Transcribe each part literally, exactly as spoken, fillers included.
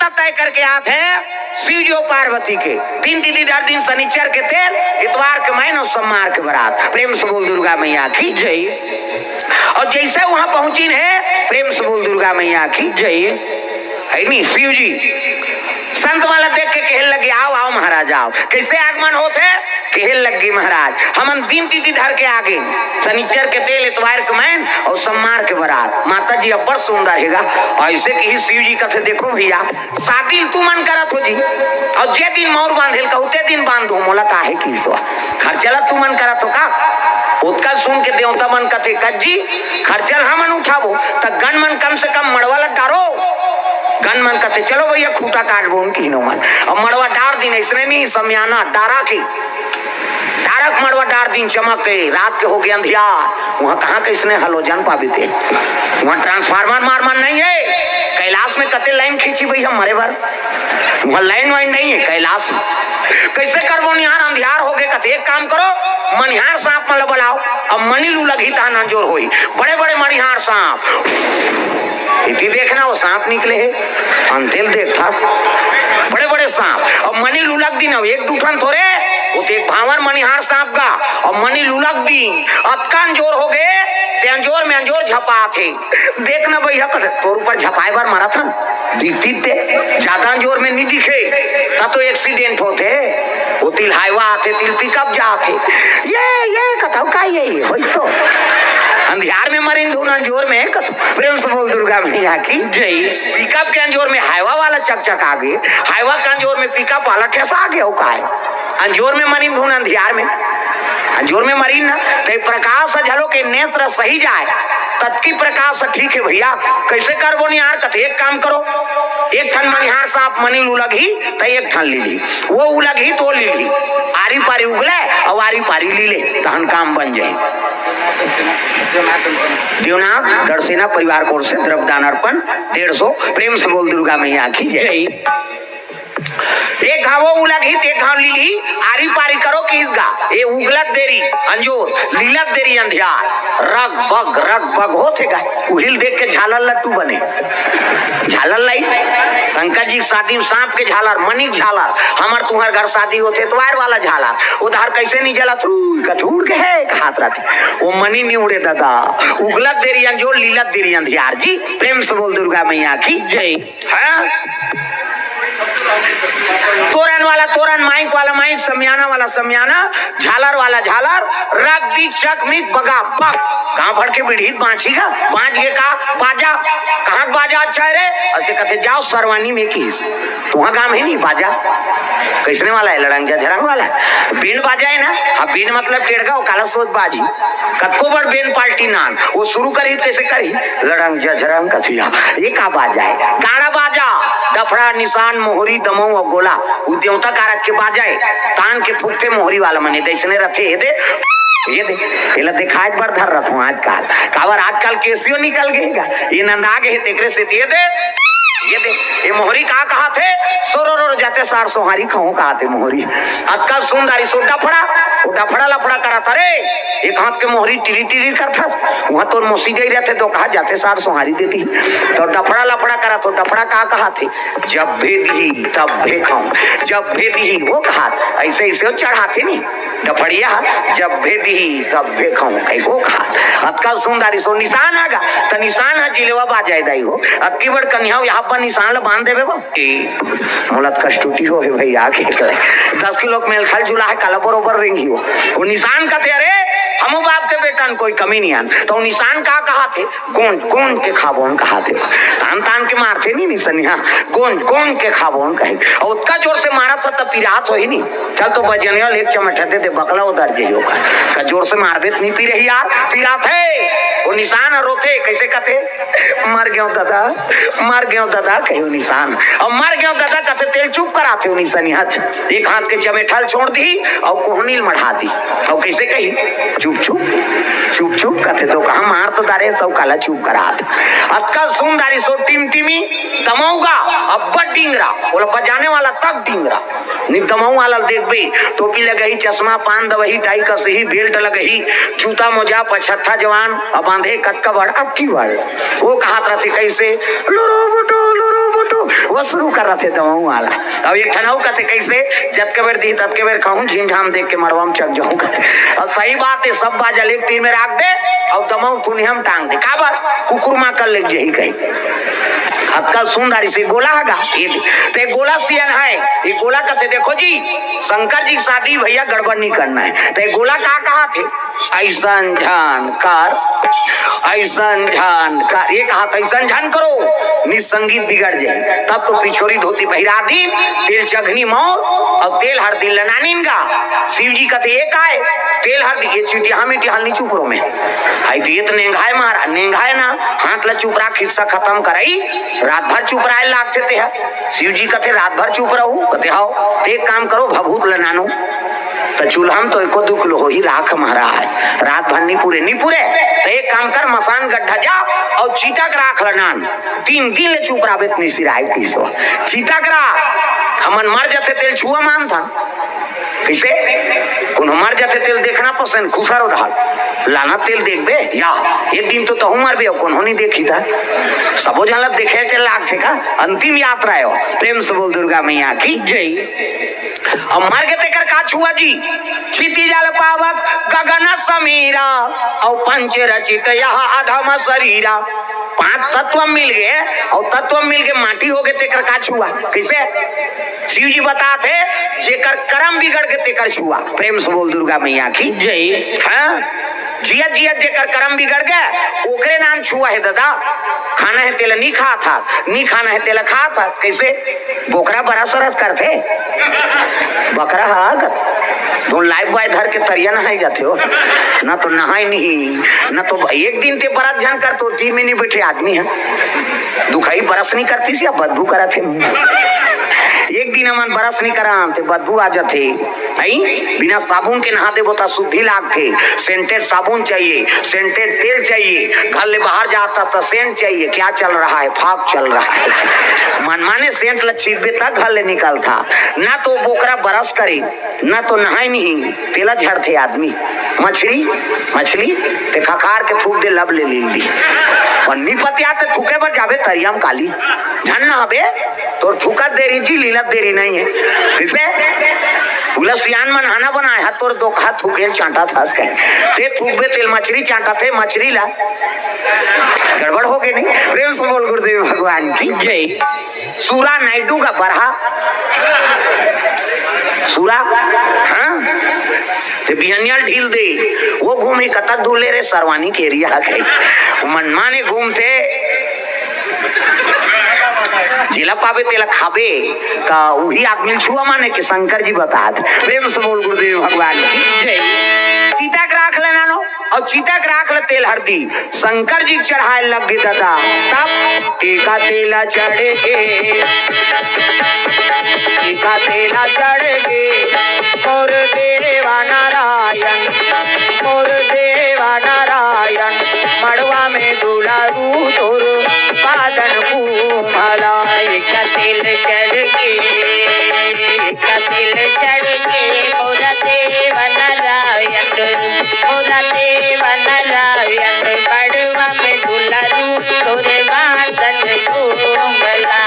तय करके आत हे शिव जी अउ पार्वती के। दिन तिथि धर दिन, शनिचर के तेल, इतवार के मैन अउ सोमवार के बरात। प्रेम से बोल दुर्गा मैया की जय। अउ जइसे उहाँ पहुँचिन हे, प्रेम से बोल दुर्गा मैया की जय। हे नी, शिव जी संत मन ला देख के कहे लगे, "आओ, आओ महाराज, आओ।" कइसे आगमन होत हे? कहे लगे, "महाराज, हमन दिन तिथि धर के आगेन, शनिचर के तेल, इतवार के मैन अउ सोमवार के बरात।" माता जी अब्बड़ सुंदर हे गा। अइसे कहिस शिव जी, कथे, "देखो भइया, शादी ल तुमन करत हो जी, अउ जे दिन मउर बांधे ल कहूँ, ते दिन बांध दूँ, मोला काहे किहिस ओ? खर्चा ल तुमन करत हो का?" ओतका ल सुन के देवता मन कथे, "कज्जी, खर्चा ल हमन उठाबो, त गन मन कम से कम मड़वा ल डारो।" गन मन कथे, "चलो भइया, खूंटा काटबो न किहिन ओमन।" अब मड़वा डार दिन, अइसने नी, समियाना डारा के, डारा के मड़वा डार दिन, चमक के, रात के होगे अंधियार। उहाँ कहाँ कइसने हलोजन पाबे ते? उहाँ ट्रांसफार्मर मार मार नइ हे। कैलाश में कते लाइन खींची भइया मरे बर? उहाँ लाइन वाइन नइ हे कैलाश में। कइसे करबो निहार, अंधियार होगे। कथे, "एक काम करो, मनिहार सांप मन ल बलाओ, अब मनी लू लगही तहन अंजोर होही।" बड़े बड़े मनिहार सांप, इति देखना, ओ सांप निकले हे, अंते ल देखथस, बड़े बड़े सांप। अब मनी लू लग दिन, अब एक दू ठन थोरे, ओ ते एक भांवर मनिहार सांप गा, अब मनी लू लग दिन, अतका अंजोर होगे, ते अंजोर में अंजोर झपात हे। देखना भइया, कथे, "तोर ऊपर झपाए बर मरत हन, दिखतिस ते, जादा अंजोर में नी दिखे, त तो एक्सीडेंट होथे।" ओती ल हाईवा आथे, तिल पिकअप जाथे। "ये, ये," कथव, "का ये, ये?" होई तो। "अंधियार में मरिन धुन, अंजोर में," कथव। प्रेम से बोल दुर्गा मैया की जय। पिकअप के अंजोर में हाईवा वाला चकचका गे, हाईवा के अंजोर में पिकअप वाला ठेसा गे, हो काय? अंजोर में मरिन धुन, अंधियार में, अंजोर में मरिन ना, ते प्रकाश ह झलो के नेत्र सही जाए, ततकी प्रकाश ह ठीक हे भइया। कइसे करबो निहार? कथे, "एक काम करो, एक ठन मनिहार सांप मनी लू लगही, त एक ठन लीलही, ओ उलगही त ओ लीलही, आरी पारी उगले अउ आरी पारी लीले, तहन काम बन जाही।" देवनाथ दरसेना परिवार की ओर से द्रव्यदान अर्पण डेढ़ सौ। प्रेम से बोल दुर्गा मैया की जय। जय। एक घाव ओ उलगही, त एक घाव लीलही, आरी पारी करो किहिस गा। ए उगलत देरी अंजोर, लीलत देरी अंधियार, रग बग, रग बग होत हे गा। उही ल देख के झालर लट्टू बने। झालर लाइन, शंकर जी के शादी में सांप के झालर, मनी के झालर, हमर तुंहर घर शादी होथे त वायर वाला झालर, ओ डहर कइसे नी जलत, रुई कथूर के हे कहात रथे, ओ मनी नी उड़े ददा। उगलत देरी अंजोर, लीलत देरी अंधियार जी। प्रेम से बोल दुर्गा मैया की जय। हैं? तोरन वाला तोरन, माइक वाला माइक, समियाना वाला समियाना, झालर वाला झालर, रग बिग चक मिक बगा बग। कहाँ भर के बिढ़ीत बाँची का? बाँच गे का? बाजा। कहाँ के बाजा अच्छा हे रे? अइसे कथे, "जाव सरवानी में," किहिस। तुंहर गाँव में हे नी बाजा? कइसने वाला हे? लड़ंग झझरंग वाला हे। बीन बाजा हे ना? हाँ, बीन मतलब टेड़गा, ओ काला सोच बाजी। कतको बड़ बेन पार्टी नान, ओ शुरू करही त कइसे करही? लड़ंग झझरंग कथिया, ए का बाजा हे? गाड़ा बाजा, डफड़ा, निसान, मोहरी, दमऊ अउ गोला, ओ देवता कारज के बाजा हे। तान के फूकथे मोहरी वाला मन, ए दे अइसने रथे, ए दे, ए दे, एला देखाय बर धर रथों आजकाल। काबर आजकाल केसियो निकल गे हे गा, ए नंदा गे हे, तेकरे सेती ए दे, ए दे, ए मोहरी का कहाथे, सोरो रो जाथे सार सोहारी खाहूँ कहाथे मोहरी। अतका सुंदर इसो डफड़ा, ओ डफड़ा लफड़ा करत हे रे। एक हाथ के मोहरी टिरी टिरी करथस, उहाँ तोर मौसी गई रथे त कहा जाथे सार सोहारी दे दिही। त डफड़ा लफड़ा करत हो, डफड़ा का कहाथे, "जब भे दिही तब भे खाऊं, जब भे दिही," ओ कहात, अइसे अइसे ओ चढ़ाथे नी डफड़िया, "जब भे दिही तब भे खाऊं," कहिके ओ कहात। अतका सुंदर इसो निसान आ गा, त निसान ह जिलेवा बाजाय दाई हो। अतकी बड़ कनिहा, यहाँ पर निसान ल बांध देबे बा। ए, मोला त कष्टुटी होहे भइया, के करे। दस किलो के मेल खल जुला हे, काला बरोबर रेंगी हो। ओ निसान कथे, "अरे, हमू बाप के बेटा न, कोई कमी नइ आन।" त ओ निसान का कहाथे, "गोंज, गोंज के खाबोन," कहाथे। तान, तान के मारथे नी निसनिया, "गोंज, गोंज के खाबोन," कहे। अउ ओतका जोर से मारत ह, त पिरात होही नी। चल तो बजनिया ले एक चमट दे दे, बकला उधर जइही ओकर। का जोर से मारबे त नी पिरही यार, पिराथे। ओ निसान ह रोथे, कइसे कथे, "मर गेंव ददा, मर गेंव ददा," कहे ओ निसान। अउ "मर गेंव ददा" कथे तेला चुप कराथे ओ निसनिया। एक हाथ के चमेठा ल छोड़ दिही अउ कोहनी ल मढ़ा दिही। अउ कइसे कही, "चुप चुप, चुप चुप," कथे, "तो कहाँ मार तो डारे हस, काला चुप करात।" अतका सुंदर इसो टिमटिमी दमऊ गा, अब्बड़ डिंगरा, ओला बजाने वाला तक डिंगरा। नी दमऊ वाला ल देखबे, टोपी लगही, चश्मा, पान दवही, टाई कसही, बेल्ट लगही, जूता मोजा, पछत्था जवान, अउ बांधे कतका बड़, अतकी बड़। ओ कहात रथे कइसे, "लुरु बुटु, लुरु टू, वो शुरू कर रहे थे दवाओं वाला। अब एक ठन अउ कथे, "कैसे? जतके बेर दी, ततके बेर खाहूं, झिमझाम देख के मड़वा में चक जाहूं," कथे। अब सही बात हे, सब बाजल एक तीर में राख दे, अउ दमऊ थुनिया में टांग दे। काबर? कुकुर मां कर लेग जही कही। अतका सुंदर इसे गोला हगा, ये दे। ते गोला सियन है, ये गोला कथे, "देखो जी, शंकर जी की शादी भैया गड़बड़ नहीं करना है।" ते गोला का कहा थे? "ऐसन झन कर, ऐसन झन कर।" ये कहा था, "ऐसन झन करो, निसंगीत बिगड़ जाए।" तब तो पिछोरी धोती पहिरा दीन, तेल चघनी मौर अउ तेल हरदी लनानिन गा। शिव जी कथे, "ये काय? तेल हरदी, ये चिटिया हम इटिया हल नहीं चुप रहो में। आई तो ये तो नेंघाए मारा, नेंघाए ना, हाथ ला चुप रहा, खिस्सा खत्म करई, रात भर चुप रहा लागथे ते ह।" शिव जी कथे, "रात भर चुप रहू?" कथे, "हाव।" "ते एक काम करो, भभूत लनानो।" त चूल्हा में तो एको दू किलो होही राख महाराज, रात भर नी पुरे, नी पुरे। त एक काम कर, मसान गड्ढा जा अउ चीता के राख ल नान, तीन दिन ले चुप रहबे त निसिराय कइसो। चीता के राख, हमन मर जथे तेल छुआ मानथन। कइसे? कोनो मर जथे तेल देखना पसंद, खुसर उधार। लाना तेल देखबे या एक दिन तो तहू मरबे, अउ कोनो नी देखी त। सबो झन ल देखे चल लागथे का? अंतिम यात्रा हे वो। प्रेम से बोल दुर्गा मैया की जय। अब मर गे तेकर का छुआ जी? क्षिति जल पावक गगन समीरा, अउ पंच रचित यह अधम शरीरा। पांच तत्व मिल गे, अउ तत्व मिल गे माटी हो गे, तेकर का छुआ? कइसे? शिव जी बतात हे, जेकर करम बिगड़ गे तेकर छुआ। प्रेम से बोल दुर्गा मैया की जय। हाँ? जियत जियत जेकर करम बिगड़ गे, ओकरे नाम छुआ हे दादा। खाना हे तेला नी खात हा, नी खाना हे तेला खात हा। कइसे? बोकरा बरस वरस करथे, बकरा हा गत। तो लाइफ बॉय धर के तरिया नहाए जाथे हो, ना तो नहाए नहीं, ना तो एक दिन ते बरस झन कर, तो टीम में नी बैठे आदमी हे। दुखई बरस नी करतिस या बदबू करत हे। एक दिन हमन बरस नी करान ते बदबू आ जाथे। हई? बिना साबुन के नहा देबो त शुद्धि लागथे। सेंटेड साबुन चाहिए, सेंटेड तेल चाहिए, घर ले बाहर जाता त सेंट चाहिए। क्या चल रहा है? फाग चल रहा है। मनमाने सेंट ल छींचबे त घर ले निकलथा। ना तो बोकरा बरस करे, ना तो नहाए नहीं, तेला झड़थे आदमी। मछरी, मछली, ते खखार के थूक दे, लब ले लील दी। अउ नी पतिया ते थूके बर जाबे तरिया म काली। झन नहाबे, तोर थूकत देरी जी, लीलत देरी नहीं है। कइसे? उला सियान मन हाना बनाए हा, तोर दोखा थूकेल चांटा थास कहे। ते थूकबे तेल मछरी चांटा थे, मछरी ला। गड़बड़ हो गे नहीं? प्रेम से बोल गुरुदेव भगवान की जय। सूरा नायडू का बरहा। सूरा, हाँ? ते बिहनिया ल ढील दे, वो घूमे कतक दूर ले रे, सरवानी के एरिया के। मनमाने घूमथे, जेला पाबे तेला खाबे, त उही आदमी ल छुआ माने के शंकर जी बतात। प्रेम से बोल गुरुदेव भगवान की जय। चीता के राख लेना नो, अउ चीता के राख ल तेल हरदी शंकर जी के चढ़ाए लग गे दादा। तब एका तेला चढ़ गे, एका तेला चढ़ गे, मोर देवा नारायण, मोर देवा नारायण, मड़वा में दुलारू तोर पादन कुमला। एका तेल चढ़ गे, एका तेल चढ़ गे, मोर देवा नारायण, मोर देवा नारायण, मड़वा में दुलारू तोर पादन कुमला।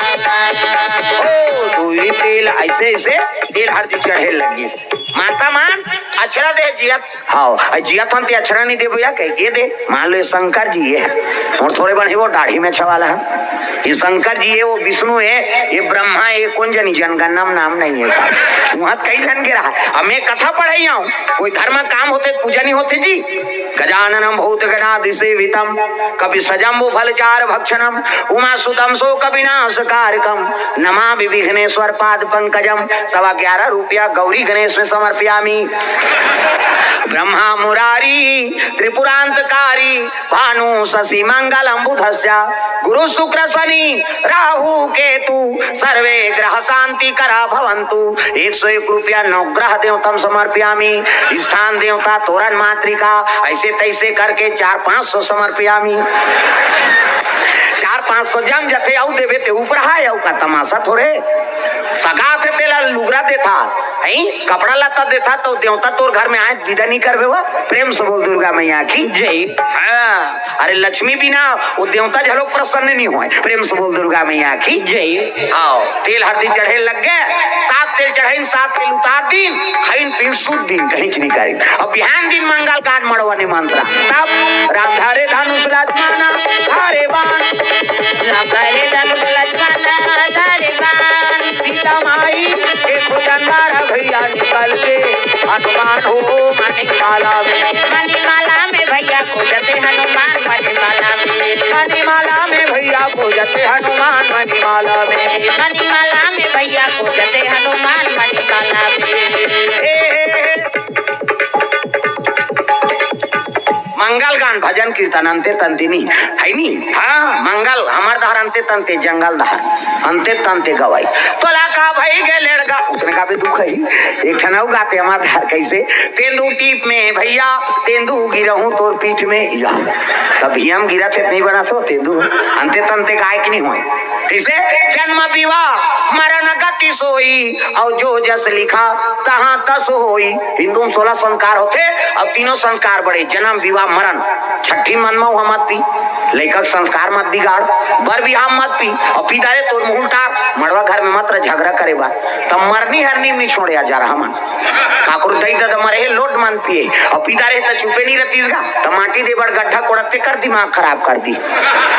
ओ, दुई तेल ऐसे, ऐसे तेल हरदी चढ़े लगिस। माता मान, अचरा दे जियत। हाँ, अउ जियत हन ते अचरा नहीं देबो या कह के दे। मान लो ये शंकर जी ये हे, अउ थोरे बन हे वो दाढ़ी में छवाला हे। ये शंकर जी हे, वो विष्णु हे, ये ब्रह्मा हे, ये कोन जनी जनगणना में नाम नहीं हे का। वहाँ कई झन के रहा। अब मैं कथा पढ़ाई आऊँ, कोई धर्म काम होथे, पूजा नहीं होथे जी। गजाननं भूतगणादिसेवितं कपिसजम्बुफलचारुभक्षणं उमासुतं शोकविनाशकारकं नमामि विघ्नेश्वर पाद पंकजम। सवा ग्यारह रुपया गौरी गणेश में समर्पयामि। ब्रह्मा मुरारी त्रिपुरांतकारी भानु शशि मंगलम बुधस्य गुरु शुक्र शनि राहु केतु सर्वे ग्रह शांति करा भवंतु। एक सौ एक रुपया नवग्रह देवतम समर्पयामी। स्थान देवता तोरण मातृका, ऐसे तैसे करके चार पाँच सौ समर्पयामी। चार पाँच सौ जम जथे, अउ देवे ते ऊपर हाय, अउ का तमाशा थोरे। सगा थे तेला लुगरा देथा, हैं? कपड़ा लत्ता देथा, तो देवता तोर घर में आए, विदा नहीं करबे वो। प्रेम से बोल दुर्गा मैया की जय। हाँ। अरे लक्ष्मी बिना वो देवता झलोक प्रसन्न नहीं होय। प्रेम से बोल दुर्गा मैया की जय। आओ, तेल हरदी चढ़े लग गए, सात तेल चढ़ाइन, सात तेल उतार दीन, खाइन पीन सुत दिन कहीं नहीं करीन। अब बिहान दिन मंगल गान मड़वा निमंत्रण। तब राम धरे धनुष लक्ष्मण धरे बाण, राम धरे धनुष लक्ष्मण धरे बाण, सीता माई के खोजंदारा भैया निकल के हनुमान हो मणिमाला में, मणिमाला में भैया खोजते हनुमान मणिमाला में, मणिमाला में भैया खोजते हनुमान मणिमाला में, मणिमाला में भैया खोजते हनुमान मणिमाला में। ए, ए, ए। मंगल गान भजन कीर्तन अंते तंते नहीं है नी। हाँ, मंगल हमर दहर अंते तंते जंगल दहर अंते तंते गवाई। तोला का भई गे लेड़गा, उसने का भी दुख है। एक ठन अउ गाते हमर दहर कैसे, तेंदू टीप में भैया, तेंदू गिरहूं तोर पीठ में। या, तब ही हम गिरत हे, नहीं बना तो तेंदू अंते तंते गाय की नहीं होय। कैसे, जन्म विवाह मरण गति सोई, और जो जस लिखा तहाँ तस होई। हिंदू में सोलह संस्कार होथे, और तीनों संस्कार बड़े, जन्म विवाह मरण। छठी मन में मत पी, लइका के संस्कार मत बिगाड़, बर बिहाव मत पी, और पी दारे तोर मुंह उल्टा, मड़वा घर में मत रह झगड़ा करे बर। तब मरनी हरनी में नहीं छोड़े जा रहा मन। काकरो दई ददा मरे हे, लोट मन पिए, और पी दारे त चुपे नहीं रहतीस गा, त माटी दे बर गड्ढा कोड़त ते कर दिमाग खराब कर दी।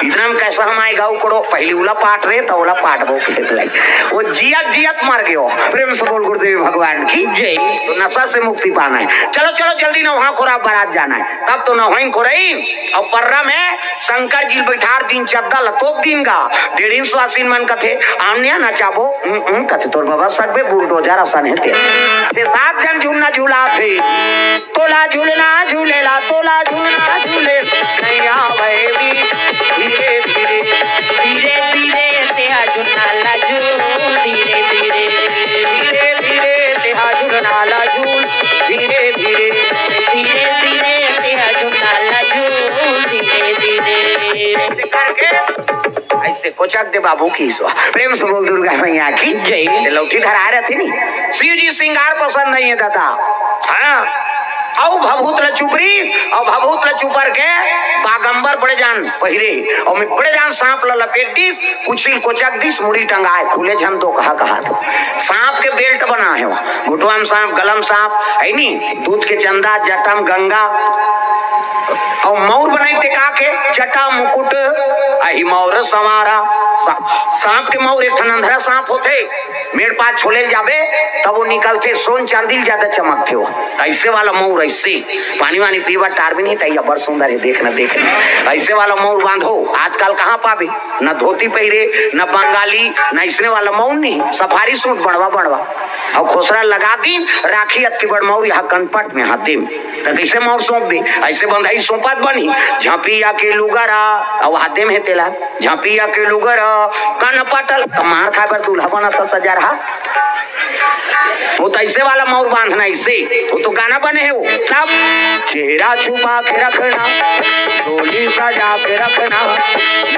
इतना में कैसा हम आए गाँव कोड़ो, पहली उला पाट रहे, त ओला पाट बो के बुलाई। वो जियत जियत मर गयो। प्रेम से बोल गुरुदेव भगवान की जय। तो नशा से मुक्ति पाना है। चलो, चलो, जल्दी नौहा खोरा बारात जाना है। तब तो नौहाइन खोरइन और पर्रा में शंकर जी बैठार दिन चद्दा ल तोप दिन गा। डेढ़ इंच स्वासीन मन कथे, "आन्या नचाबो?" "उं, उं," कथे, "तोर बाबा सकबे बुलडोजर असन हे ते।" से सात जन झुलना झुलाथे। तोला झुलना झुलेला, तोला झुलना झुले, नैया भैरी, धीरे धीरे, धीरे धीरे, तेहा झुलना ला झूल, धीरे धीरे, धीरे धीरे, तेहा झुलना ला झूल, धीरे धीरे, धीरे धीरे, तेहा झुलना ला झूल, धीरे धीरे। ऐसे करके ऐसे कोचक दे बाबू की सो। प्रेम से बोल दुर्गा मैया की जय। ये लौठी धरा रहती नी। शिव जी श्रृंगार पसंद नहीं है दादा। हाँ। अउ भभूत ल चुपरी, अउ भभूत ल चुपर के बागंबर बड़े जान पहिरे, अउ मैं बड़े जान सांप ल लपेट दिस, पुछिल कोचक दिस, मुड़ी टंगाए, खुले झन दो कहा कहा तो। सांप के बेल्ट बना है वहाँ, घुटवा में सांप, गलम सांप, है नी, दूध के चंदा, जटम गंगा, अउ मौर बनाई ते का के, जटा मुकुट, अहि मौर संवारा। सा-, सांप के मौर एक ठन अंधरा सांप होथे, मेड़ पास छोले ल जाबे, तब वो निकलथे, सोन चांदी ल ज्यादा चमकथे वो। ऐसे वाला मौर, ऐसे पानी वानी पीबा टार भी नहीं, तैया बड़ सुंदर है, देखना, देखना। ऐसे वाला मौर बांधो, आजकल कहाँ पाबे? न धोती पहिरे, न बंगाली, न इसने वाला मौर नहीं, सफारी सूट बनवा, बनवा। और खोसरा लगा दिन, राखी अतकी बड़ मौर यहाँ कनपट में हाथे में। त कैसे मौर सौंप दे? ऐसे बंधाई सौंपत बनी, झांपिया के लुगरा, अब हाथे में है तेला, झांपिया के लुगरा, कनपटल, त मार खाए बर दूल्हा बना था सजा रहा। वो तो ऐसे वाला मौर बांधना, ऐसे। वो तो गाना बने है वो। तब चेहरा छुपा के रखना, डोली सजा के रखना,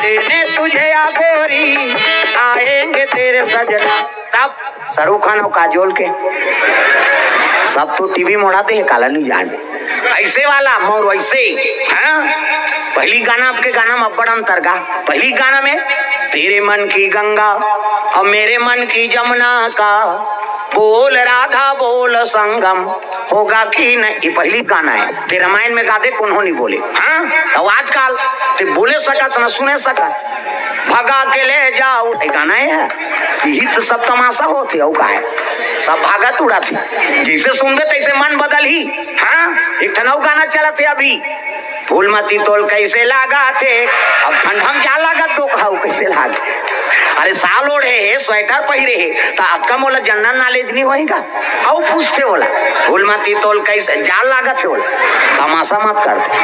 लेने तुझे या गोरी, आएंगे तेरे सजना। तब शाहरुख खान और काजोल के सब तो टीवी मोड़ा दे, काला नहीं जान। ऐसे वाला मौर वैसे, हाँ? पहली गाना आपके गाना में अब्बड़ अंतर गा। पहली गाना में तेरे मन की गंगा और मेरे मन की जमुना का बोल राधा बोल संगम होगा कि नहीं, ये पहली गाना है। ते रामायण में गा दे, कोनो नहीं बोले। हाँ, तो आजकल ते बोले सकत न सुने सकत, भगा के ले जाओ, ये गाना है। यही तो सब तमाशा होते हो का है, सब भागत उड़त है। जैसे सुनबे तैसे मन बदल ही। हाँ, एक ठन अउ गाना चलत है अभी, फूल मती तोल कैसे लागा थे, अब ठंडम जा लागत दो कहाऊ कैसे लागे। अरे साल ओढ़े है, स्वेटर पहिरे है, त अक्का मोला जनरल नॉलेज नहीं होएगा? अउ पूछते बोला, फूल मती तोल कैसे जा लागत है बोला, तमाशा मत करते।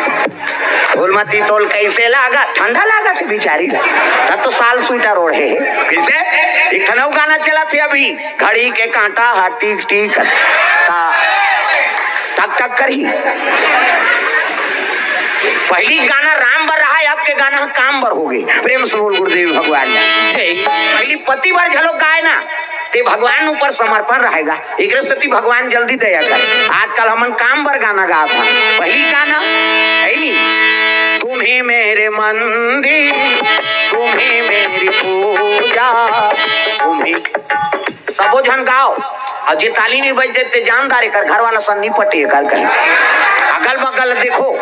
फूल मती तोल कैसे लागा, ठंडा लागत है बिचारी ला। तब तो साल स्वेटर ओढ़े है। कैसे? एक ठन अउ गाना चलत है अभी, घड़ी के कांटा हा टीक टीक, ता टक टक करही। पहली गाना राम बर रहा है, आपके गाना काम बर हो गए। प्रेम से बोल गुरुदेव भगवान की जय। पहली पति बर झलो गाए ना, ते भगवान ऊपर समर्पण रहेगा। एकरे सेती भगवान जल्दी दया कर। आजकल हमन काम बर गाना गात हन, पहली गाना है नी। तुम ही मेरे मंदिर, तुम ही मेरी पूजा, तुम ही। सबो झन गाओ। अउ जे ताली नइ बजथे ते जानदार, एकर घर वाला सन नइ पटे, एकर कहीं। अगल बगल देखो,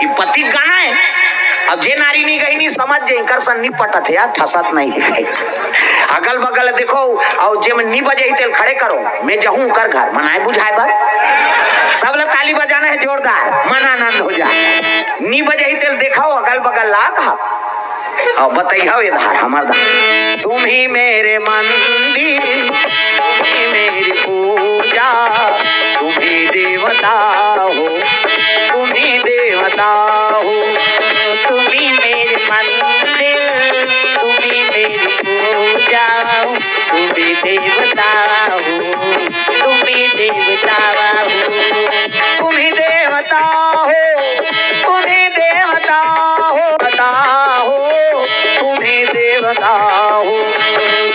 ये पति गाना है। अब जे नारी नइ गई, नइ समझ जे, एकर सन नइ पटत हे यार, ठसत नइ हे। अगल बगल देखो, अउ जे मन नइ बजे ही तेल खड़े करो, मैं जाहूं कर घर, मनाए बुझाए बर। सब ला ताली बजाना है जोरदार, मन आनंद हो जाए। नइ बजे ही तेल देखाओ अगल बगल ला कहा। अउ बताइए ये धार, हमार धार। तुम ही मेरे मंदिर, तुम ही मेरी पूजा, तुम ही देवता हो, तुम ही देवता हो। तुम ही मेरे मंदिर, तुम ही मेरी पूजा, तुम ही देवता हो, तुम ही देवता हो। तुम ही देवता हो, तुम ही देवता हो, बता हो, तुम ही देवता हो।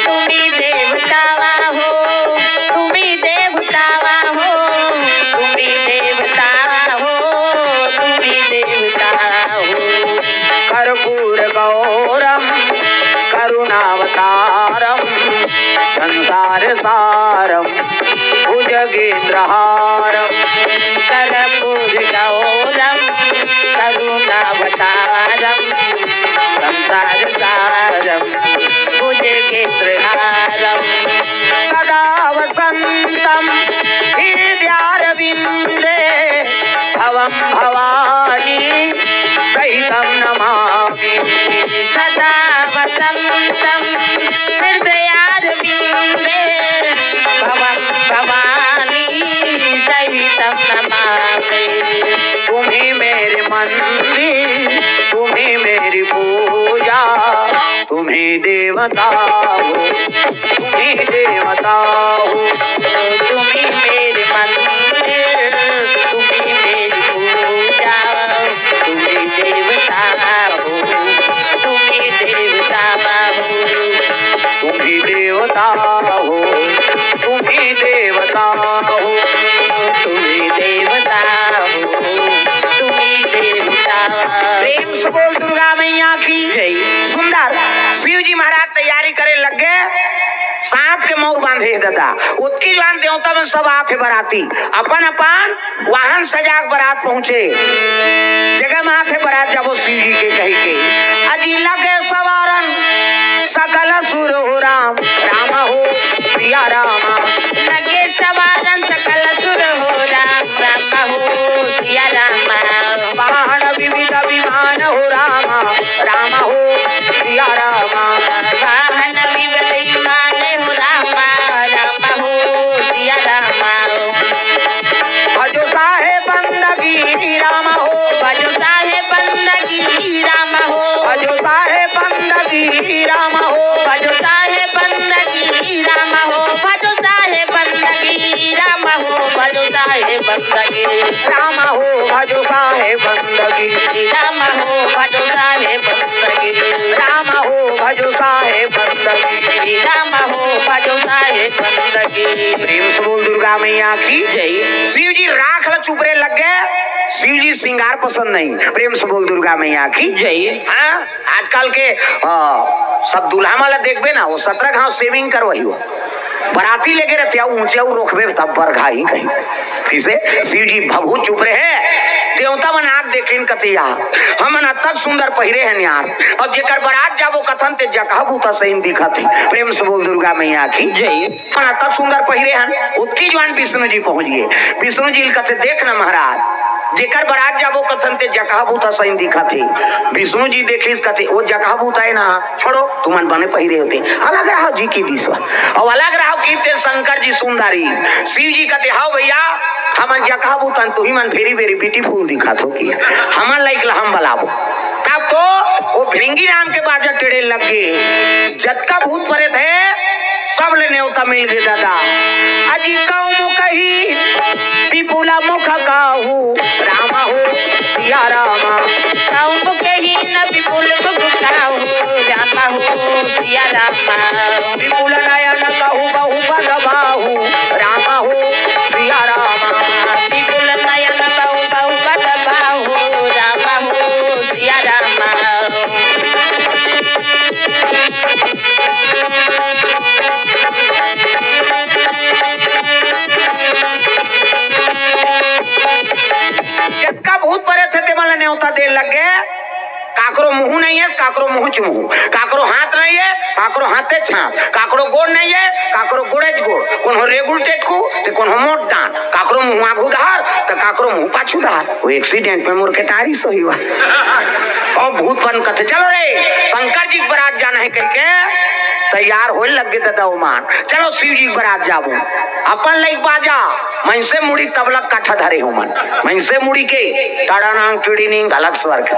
तुम ही देवता हो, तुम ही देवता हो, तुम ही देवता हो, तुम ही देवता हो। कर्पूर गौरम करुणावतारम संसार सारम भुजगेंद्रहारम। कर्पूर गौरम करुणावतारम संसार सारम भुजगेंद्रहारम। सदा वसंतम हृदयारविंदे भवम भवानी सहितं नमामि। सदा वसंतम हृदयारविंदे भवम भवानी सहितं नमामि। तुम ही मेरे मंदिर, तुम ही मेरी पूजा, तुम ही देवता हो, तुम ही देवता हो। तुम ही मेरे मंदिर, तुम ही मेरी पूजा, तुम ही देवता हो, तुम ही देवता हो। तुम ही देवता हो, तुम ही देवता हो, तुम ही देवता हो, तुम ही देवता। प्रेम से बोल दुर्गा मैया की जय। सुंदर। शिव जी महाराज तैयारी करे लग गए, सांप के मौर बांधे हे दादा। ओतकी जुवान देवता मन सब आथे बराती, अपन अपन वाहन सजा के बरात पहुंचे। जगह में आथे बरात जाबो शिव जी के कहि के। अजी लगे सवारन सकल सुर हो राम, राम हो सिया राम। लगे सवारन सकल सुर हो राम, राम हो सिया राम। वाहन विविध विमान हो राम, राम हो सिया राम। वाहन विविध विमान हो राम, राम हो सिया राम। भजो साहेब बंदगी राम हो। भजो साहेब बंदगी राम हो। भजो साहेब बंदगी राम हो। भजो साहेब बंदगी राम हो। भजो साहेब बंदगी राम हो। भजो साहेब बंदगी राम हो। भजो साहेब बंदगी राम हो। भजो साहेब बंदगी राम हो। भजो साहेब बंदगी राम हो। भजो साहेब बंदगी। प्रेम से बोल दुर्गा मैया की जय। शिव जी राख ला चुपरे लग गए, शिव जी श्रृंगार पसंद नहीं। प्रेम से बोल दुर्गा मैया की जय। हाँ, आजकल के, अ, सब दूल्हा मन ला देखबे ना, वो सतरा घाव shaving करवाही हो। बराती लेके रहते, अउ ऊंचे अउ रोकबे तब बर घाही कहीं। किसे? शिव जी भभूत चुपरे हे। देवता मन आग देखे न कतिया, हमन अतक सुंदर पहिरे हन यार। अब जेकर बरात जाबो कथन ते जकहा बूता सही दिखत हे। प्रेम से बोल दुर्गा मैया की जय। अपन अतक सुंदर पहिरे हन, ओतकी जुवान विष्णु जी पहुंच गए। विष्णु जी ल कथे, "देख ना महाराज, जेकर बरात जाबो कथन ते जकहा बूता सही दिखत हे।" विष्णु जी देखिस कथे, "वो जकहा बूता हे ना, छोड़ो, तुमन बने पहिरे होते, अलग रहो जी की दिसवा।" अउ अलग रहो की ते शंकर जी सुंदरी। शिव जी कथे, "हव भैया, हमन जकहा बूता हन, तुही मन very very beautiful दिखत हो की, हमन लाइक ला हम बलाबो।" तब तो वो भृंगी नाम के बाजा टेढ़े लग गए। जतका भूत प्रेत हे, सब ले नेवता मिल गए दादा। अजी कौम कही विपुल मुख काहू, राम हो सिया राम। कौम कही न विपुल मुख काहू, राम हो सिया राम। विपुल नयन कहू बहु पद बाहू, राम हो सिया राम। विपुल नयन कहू बहु पद बाहू, राम हो सिया लगे, काकरो मुंह नहीं है, काकरो मुंह च मुंह, काकरो हाथ नहीं है, काकरो हाथे च हाथ, काकरो गोड़ नहीं है, काकरो गोड़े च गोड़, कोनो रेगुल टेटकू, ते कोनो मोट डांड, काकरो मुंह आगू धार, त काकरो मुंह पाछू धार। वो एक्सीडेंट में मोर के टारी सोही हुआ। और भूत पन कथे, "चलो रे, शंकर जी के बरात जाना है," कहिके तैयार होए लग गे ददा ओमन। "चलो शिव जी के बरात जाबो।" अपन लइक बाजा, मइनसे मुड़ी तबला काठा धरे हो मन। मइनसे मुड़ी के टाड़ा नांग टिड़ी निंग, अलग स्वर के,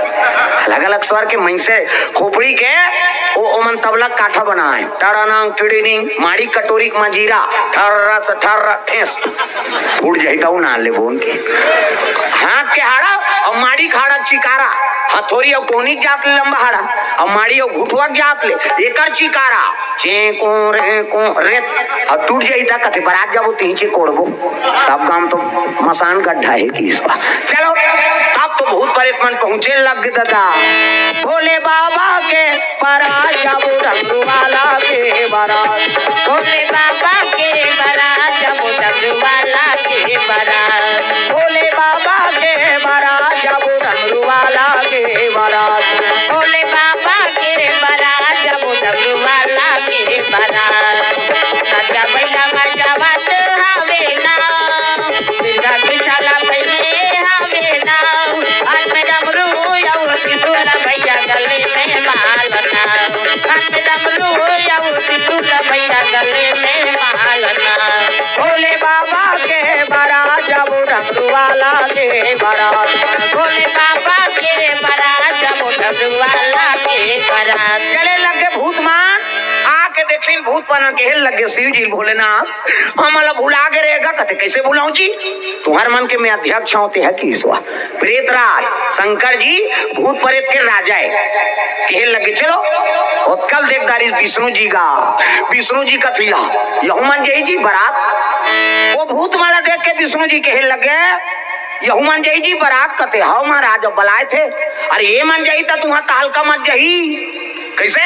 अलग-अलग स्वर के मइनसे खोपड़ी के, ओ, ओमन तबला काठा बनाए। टाड़ा नांग टिड़ी निंग, माड़ी कटोरी के मजीरा, ठर्रा से ठर्रा ठेस। फूट जाई त उ ना ले बोन के। हाथ के हाड़ा अउ माड़ी के हाड़ा चिकारा, हथोरी अउ कोहनी के जात ले लंबा हाड़ा, अउ माड़ी अउ घुटवा के जात ले एकर चिकारा, चें को रे को रे, अउ टूट जाई त कथे बरात जाबो तिही चे कोड़बो। सब गांव तो मसान गड्ढा है कि इस बार। चलो, तब तो भूत प्रेत मन पहुंचे लग गे ददा। भोले बाबा के बरात जाबो डमरू वाला के बरात। भोले बाबा के बरात जाबो डमरू वाला के बरात। भोले बाबा के बरात जाबो डमरू वाला के बरात। भोले बाबा के बरात जाबो डमरू वाला के बरात। नचा बैठा मचावत हवे ना, मिर्गा के छाला पहने हवे ना। हाथ में डमरू अउ त्रिशूल भैया गले में माला ना। हाथ में डमरू अउ त्रिशूल भैया गले में माला ना। भोले बाबा के बरात जाबो डमरू वाला के बरात। भोले बाबा के बरात जाबो डमरू वाला के बरात। चले लग गे भूत मन, आके देखिन भूत मन कहे लग गे शिव जी भोलेनाथ, हमला भुला गे रहेगा। कथे, "कैसे भुलाऊं जी? तुहर मन के मैं अध्यक्ष हूं, ते है कि ईश्वर?" प्रेतराज शंकर जी भूत प्रेत के राजा है। कहे लग गे, "चलो।" ओतका ल देख डारिस विष्णु जी गा। विष्णु जी कथे, "यहू मन जाही जी बरात।" वो भूत मन ला देख के विष्णु जी कहे लग गे, "यहू मन जाही जी बरात।" कथे, "हव महाराज, अब बलाए थे।" "अरे ये मन जाही त तुहा तहलका मच जाही।" "कैसे?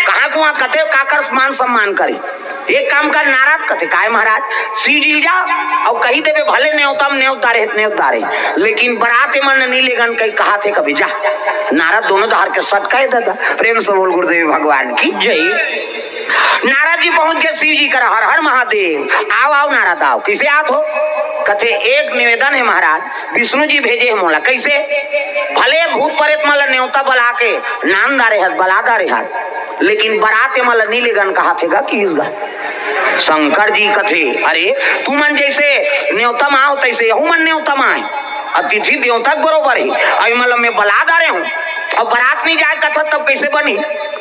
कहाँ कुआं कथे काकर मान सम्मान करी?" "एक काम कर नारद।" कथे, "काय महाराज?" "शिव जी ल जा अउ कही देबे भले नेवता म नेवत डारे हे त नेवत डारे, लेकिन बरात ए मन ल नी लेगन कही कहाथे कभी जा।" नारद दोनों डहर के सटकाए ददा। प्रेम से बोल गुरुदेव भगवान की जय। नारद जी पहुंच गे शिव जी करा, "हर हर महादेव।" "आव आव नारद आव।" "किसे आत हो?" कथे, "एक निवेदन हे महाराज, विष्णु जी भेजे हे मोला।" "कैसे?" "भले भूत प्रेत मन ल नेवता बला के नान डारे हत, बला डारे हत, लेकिन बरात ए मन ल नी लेगन कहाथे गा किहिस गा। शंकर जी कथे, "अरे तुमन जैसे नेवता म आव तैसे यहू मन नेवता म आए, अतिथि देवता के बरोबर हे। अउ ए मन ल मैं बला डारे हूं, अब बरात नी जाए कथत तब कैसे बनी?"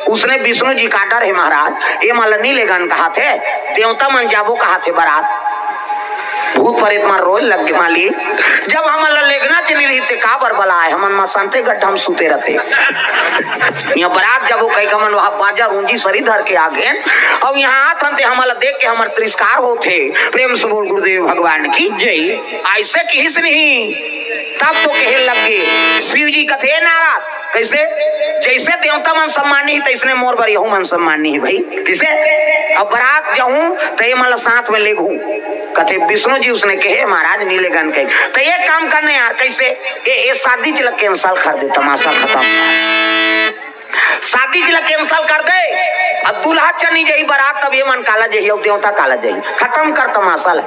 उसने विष्णु जी का डर हे महाराज, ए मन ल नी लेगन कहाथे, देवता मन जाबो कहाथे बरात। भूत प्रेत मन रोए लग गे, "मालिक, जब हमन ल लेगना च नी रहिते काबर बलाए, हमन मसानते गड्ढा म सूते रहते। इहां बरात जाबो कहिके हमन वहां बाजा रूंजी सरी धर के आ गेन, अउ इहां आत हन ते हमन ल देख के हमर तिरस्कार होथे।" प्रेम से बोल गुरुदेव भगवान की जय। अइसे किहिस नहीं, तब तो कहे लग गे। शिव जी कथे, "ए नारद, कैसे? जैसे देवता मन सम्मानी हे, तैसने मोर बर यहू मन सम्मानी हे भाई।" किसे? "अब बरात जाहूं, त ए मन ल साथ में लेगहूं।" कथे, "विष्णु जी उसने कहे, महाराज, नी लेगन कहे। त एक काम करने यार, कैसे? ए, ए शादी च ल cancel कर दे, तमाशा खतम। शादी च ल cancel कर दे, अउ दूल्हा च नी जाही बरात, तब ए मन काला जाही अउ देवता काला जाही। खतम कर तमाशा ल।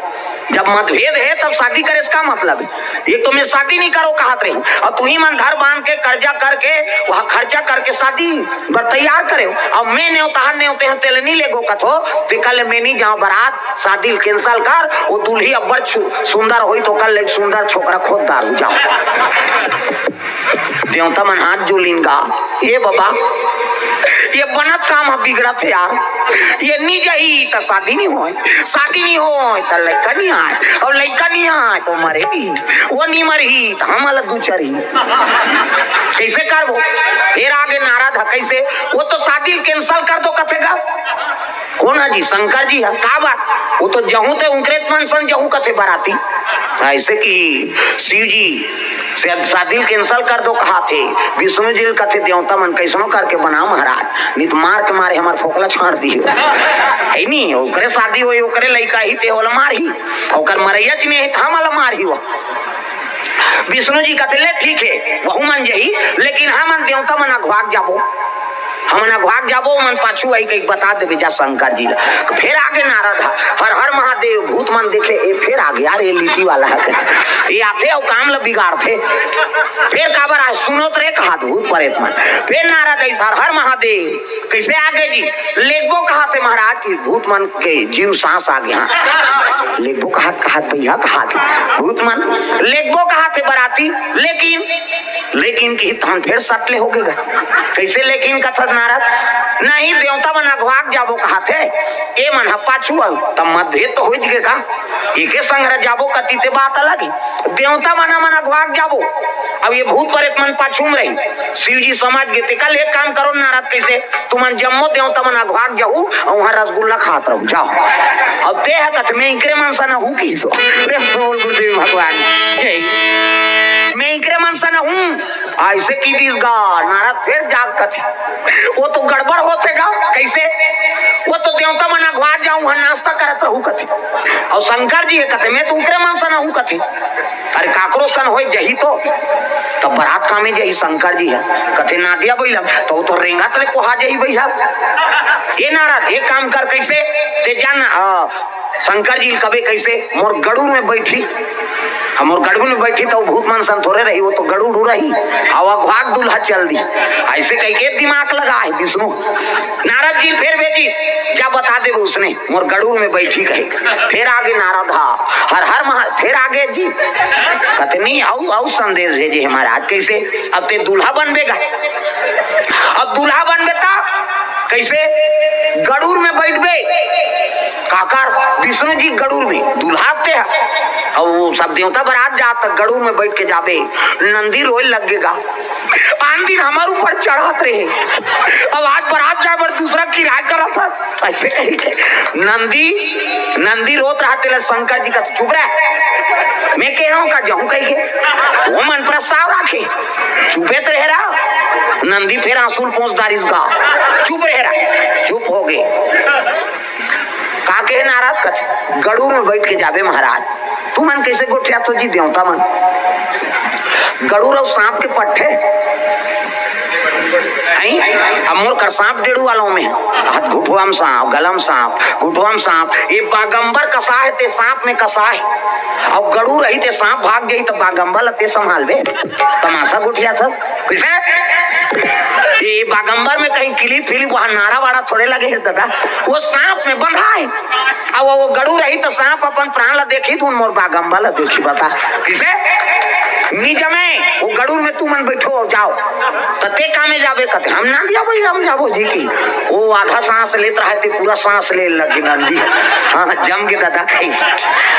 जब मतभेद हे, तब शादी करे से का मतलब हे?" "एक तो मैं शादी नी करो कहत रही, अउ तुही मन धर बांध के कर्जा करके, वहां खर्चा करके शादी बर तैयार करे हो, अउ मैं नेवता हन नेवते हन तेल नी लेगो कथो, ते कल मैं नी जांव बरात, शादी ल cancel कर।" वो दुल्ही अब्बड़ छु-, सुंदर होही त कल एक सुंदर छोकरा खोद डारहूं, जांव। देवता मन हाथ जोड़िन गा, "ए बाबा, ए बनत काम ह बिगड़त हे यार, ए नी जाही त शादी नी होय, शादी नी होय त लइका नी आय, अउ लइका नी आय त मरे नी, वो नी मरही त हमन ल दू चरही।" कैसे करबो? फेर आगे नारद ह, "कैसे? वो तो शादी ल cancel कर दो कथे गा।" कोन ह जी? शंकर जी ह। "का बात?" "वो तो जहूं ते उंकरेत मन सन जहूं कथे बराती।" अइसे कि शिव जी से शादी ल cancel कर दो कहाथे, विष्णु जी ल कथे, "देवता मन कैसनो करके बना महाराज, नी त मार के मारे हमर फोकला छांट दिही।" हे नी, ओकरे शादी होही, ओकरे लइका ही ते ओला मारही, ओकर मरइया च नी हे त हमला मारही वो। विष्णु जी कथे, "ले ठीक हे, वहू मन जही, लेकिन हमन देवता मन अघवाक जाबो, हमन अघवाक जाबो, ओमन पाछू आही कहिके बता देबे जा शंकर जी ला।" फेर आगे नारद ह, "हर हर महादेव।" भूत मन देखे, "ए फेर आगे यार, ए लिट्टी वाला ह, ए आथे अउ काम ला बिगाड़थे।" फेर काबर आए सुनोत रे कहात भूत परेत मन। फेर नारद आइस, "हर हर महादेव।" कइसे आगे जी? "लेगबो कहाथे महाराज कि भूत मन के जीव सांस आगे।" हाँ, लेगबो कहात, कहात भैया कहात भूत मन लेगबो कहाथे बराती, लेकिन, लेकिन कि तहन फेर सटले होगे गा। कइसे लेकिन कथस नारद? "नहीं, देवता मन अघवाक जाबो कहाथे, ए मन ह पाछू आऊ, त मतभेद तो होइच गे का? एके संघरा जाबो कती ते बात अलग हे। देवता मन, मन अघवाक जाबो, अब ये भूत परेत मन पाछू म रही।" शिव जी समझ गे, "ते कल एक काम करो नारद, कइसे तुमन जम्मो देवता मन अघवाक जाहू अउ उहाँ रसगुल्ला खात रहू, जाओ।" अब ते ह कथे, "मैं इकरे मन सन हूँ" किहिस। प्रेम से बोल गुरुदेव भगवान जय। "मैं इकरे मन सन हूँ।" अइसे कि दिस गा, नारद फेर जाग कथे, "वो तो गड़बड़ होथे गा।" कइसे? "वो तो देवता मन अघवाक जाहू, उहाँ नाश्ता करत रहू" कथे। अउ शंकर जी ह कथे, "मैं तो उकरे मन सन हूँ" कथे। "अरे काकरो सन होय जही तो, तब बरात कामे जही शंकर जी ह?" कथे, "नादिया बइला, त वो तो रेंगत ले पोहा जही भैया।" "ए नारद, एक काम कर, कइसे ते जान ना, अ, शंकर जी ल कबे कइसे मोर गड़ुड़ में बइठी, अ, मोर गड़ुड़ में बइठी, त वो भूत मन सन थोरे रही, वो तो गड़ुड़ रही, अउ अघवाक दूल्हा चल दी।" अइसे कहिके दिमाग लगाए विष्णु। नारद जी ल फेर भेजिस, "जा बता देबे उसने।" मोर गड़ुड़ में बइठी कहे। फेर आगे नारद ह, "हर हर महा-," फेर आगे जी कथे, "नहीं, अउ, अउ संदेश भेजे हे महाराज।" कइसे? "अब ते दूल्हा बनबे गा, अब दूल्हा बनबे त कइसे? गड़ुड़ में बइठबे।" काकर? विष्णु जी गड़ुड़ में, दूल्हा ते ह। अउ सब देवता बरात जात, त गड़ुड़ में बइठ के जाबे। नंदी रोए लग गे गा, "आन दिन हमर ऊपर चढ़त रहे, अब आज बरात जाए बर दूसरा किराया करत ह।" अइसे कहिके नंदी, नंदी रोत रहा, तेला शंकर जी कथे, "चुप रह, मैं कहे हूँ का जाहूँ कहिके, वो मन प्रस्ताव राखे, चुपे त रहे रहा।" नंदी फेर आंसू ल पोंछ डारिस गा, "चुप रहे रहा।" चुप होगे। का कहे नारद? कथे, "गड़ुड़ में बइठ के जाबे महाराज।" तुमन कइसे गोठियाथो जी देवता मन? गड़ुड़ अउ सांप के पट्ठे। अई, अब मोर कर सांप डेड़ू वाला में, हाथ घुटवा म सांप, गला म सांप, घुटवा म सांप, ये बागंबर कसा हे, ते सांप में कसा हे। अउ गड़ुड़ रही, ते सांप भाग जाही, त बागंबर ल ते संभालबे। तमाशा गोठियाथस। कइसे? ये बागंबर में कहीं किली फिली, वहाँ नारा वारा थोड़े लगे हे दादा। वो सांप में बंधा हे। अब वो गड़ुड़ रही त सांप अपन प्राण ला देखी, त मोर बागंबर ला देखी, बता। कइसे? निजमे, वो गड़ुड़ में तुमन बइठो अउ जाओ। त ते कामे जाबे? कथे, "हम नंदिया बइला म जाबो जी की।" वो आधा सांस लेत रहा, ते पूरा सांस ले लगी नंदी। हाँ, जम के दादा कही।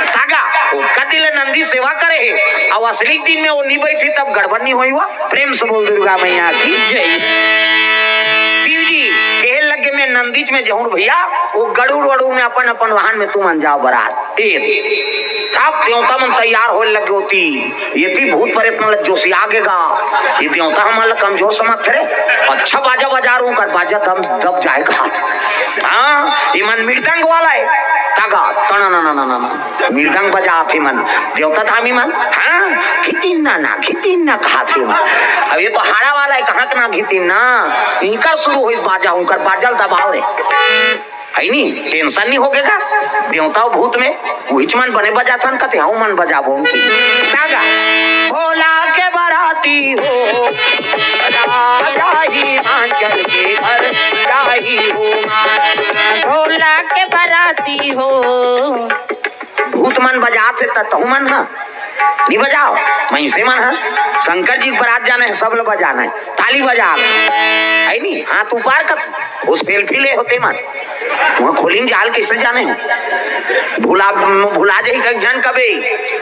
तागा, वो कति ले नंदी सेवा करे हे, अउ असली दिन में वो नी बइठी, तब गड़बड़ नी होई हुआ। प्रेम से बोल दुर्गा मैया की जय। शिव जी कहे लगे, "मैं नंदीच में जाहूँ भैया, वो गड़ुड़ वड़ुड़ में अपन अपन वाहन में तुमन जाओ बरात।" ए, अब देवता मन तैयार होए लगे होती, ये ती भूत परेत मन ला जोशिया गे गा, ये देवता हमन ला कमजोर समझथे रे। अच्छा बाजा बजा रहूं, कर बाजा दम दब जाए गा। हाँ, ये मन मृदंग वाला हे, तागा, तन न न न न न। मृदंग बजात हे मन, देवता धामी मन, हाँ, घितिन ना ना, घितिन ना कहात हे मन। अब ये तो हाड़ा वाला हे, कहाँ के ना घितिन ना, इनकर शुरू होई बाजा, उनकर बाजल दबाव रे। है नी, tension नी होगे का? देवता अउ भूत में, उहिच मन बने बजाथन कथे, हऊ मन बजाबो उनकी। तागा, भोला के बराती हो, राजा हिमाचल के घर जाही हो। भोला के बराती हो, भूत मन बजात हे त तहू मन ह नी बजाव। मइनसे मन ह शंकर जी के बरात जाना हे, सब ल बजाना हे, ताली बजाव, है नी? हाथ ऊपर कर, वो selfie ले होते मन, वहाँ खोलिन जाल कइसे जाने हो? भुला, भुला जाही कई झन कबे,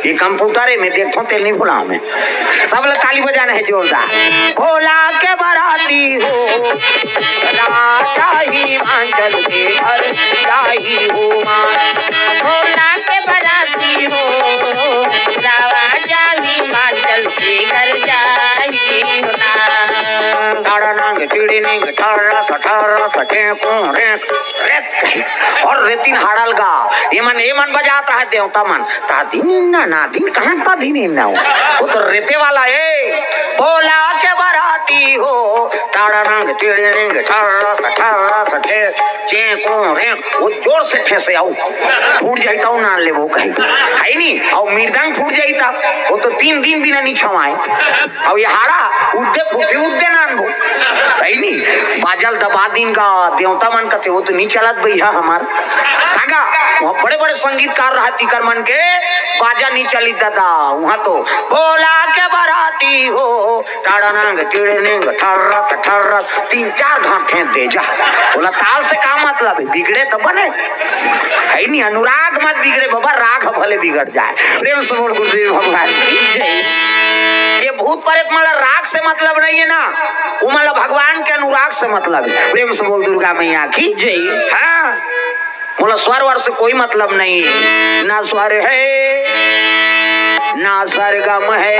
ये computer हे, मैं देखथों तेल नी भुला मैं। सब ल ताली बजाना हे जोरदार। भोला के बराती हो, राजा हिमाचल के घर जाही हो माँ। भोला के बराती हो, राजा हिमाचल के घर जाही हो ना। ताड़ा नांग तिड़ी निंग ताड़ा सा ठर्रस, टेंको, रेंक, रेंक। अउ रेतिन हाड़ा ल गा, एमन, एमन बजात रहय देवता मन। तादिन ना, नादिन, कहाँ तादिन ना हो? वो तो रेते वाला हे। भोला के बराती हो, ताड़ानंग, टिड़िनिंग, ठर्रस, ठर्रस, ठे, चेंको, रेंक। वो जोर से ठेसे अउ फूट जाही त अउ नान लेबो कही। हे नी? अउ मृदंग फूट जाही त वो तो तीन दिन बिना नी छवाय। अउ ये हाड़ा उद्दे फूटे उद्दे नानबो। हे नी? बाजा ल दबा दिन गा, देवता मन कथे, "वो तो नी चलत भैया हमार।" तागा, वहाँ बड़े-बड़े संगीतकार रहत, तिकर मन के बाजा नी चलित दादा। वहाँ तो भोला के बराती हो, टाड़ानंग, टिड़निंग, ठर्रस, ठर्रस, तीन चार घाट फेंक दे जा। बोला, "ताल से का मतलब हे? बिगड़े त बने।" हे नी, अनुराग मत बिगड़े बाबा, राग ह भले बिगड़ जाय। प्रेम से बोल गुरुदेव भगवान की जय। ये भूत प्रेत मन ला राग से मतलब नइ हे ना, उमन ला भगवान के अनुराग से मतलब हे। प्रेम से बोल दुर्गा मैया की जय। हाँ, बोला, स्वर वर से कोई मतलब नइ हे, ना स्वर हे, ना सरगम हे,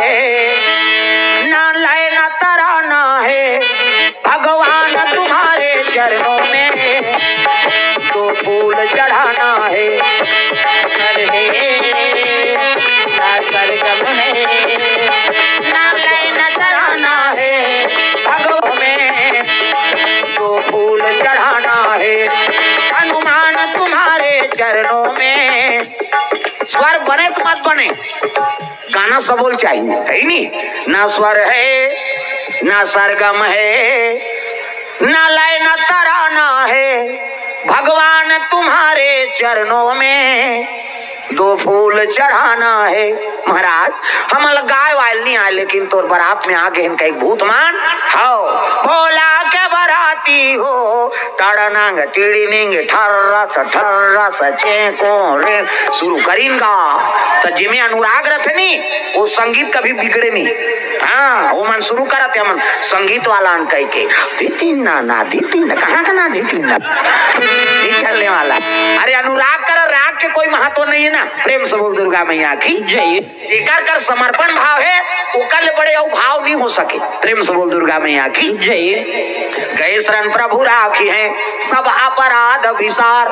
ना लय, ना तराना हे। भगवान तुम्हारे चरणों में दो फूल चढ़ाना हे। अरे हे, ना सरगम हे, ना लय, ना तराना हे। भगवान में दो फूल चढ़ाना हे। हनुमान तुम्हारे चरणों में। स्वर बने त मत बने, गाना सबोल चाहिए, हे नी? ना स्वर हे, ना सरगम हे, ना लय, ना तराना हे। भगवान तुम्हारे चरणों में दो फूल चढ़ाना हे। महाराज, हमन ला गाय वाय ल नी आय, लेकिन तोर बरात में आ गे हन कई भूत मन। हव, भोला के बराती हो, टड़नंग टिड़िनिंग ठर्रस ठर्रस चेंको रे। शुरू करिन गा, त जेमे अनुराग रथे नी, वो संगीत कभी बिगड़े नी। हाँ, वो मन शुरू करत हे, मन संगीत वाला अन कह के, "धितिन ना, ना, धितिन ना, कहाँ का ना धितिन ना?" नहीं चलने वाला। अरे, अनुराग कर, राग के कोई महत्व नहीं है ना। प्रेम से बोल दुर्गा मैया की जय। जेकर कर समर्पण भाव हे, ओकर ले बड़े अउ भाव नहीं हो सके। प्रेम से बोल दुर्गा मैया की जय। गए शरण प्रभु राखिहैं सब अपराध बिसार।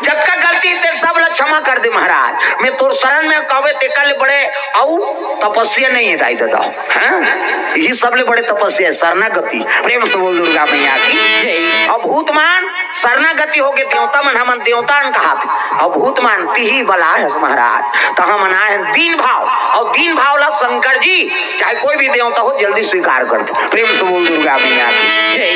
जतका गलती ते सब ला क्षमा कर दे महाराज। मैं तोर शरण में कहवे तेकर ले बड़े अउ तपस्या नहीं हे दाई ददा। हाँ? यही सब ले बड़े तपस्या हे, शरणागति। प्रेम से बोल दुर्गा मैया की जय। अउ भूत मन शरणागति होगे देवता मन, हमन देवता अन कहात। अउ भूत मन तिही बलाय हस महाराज, त हमन आय हन दीन भाव, अउ दीन भाव ला शंकर जी चाहे कोई भी देवता हो जल्दी स्वीकार कर दो। प्रेम से बोल दुर्गा मैया की जय।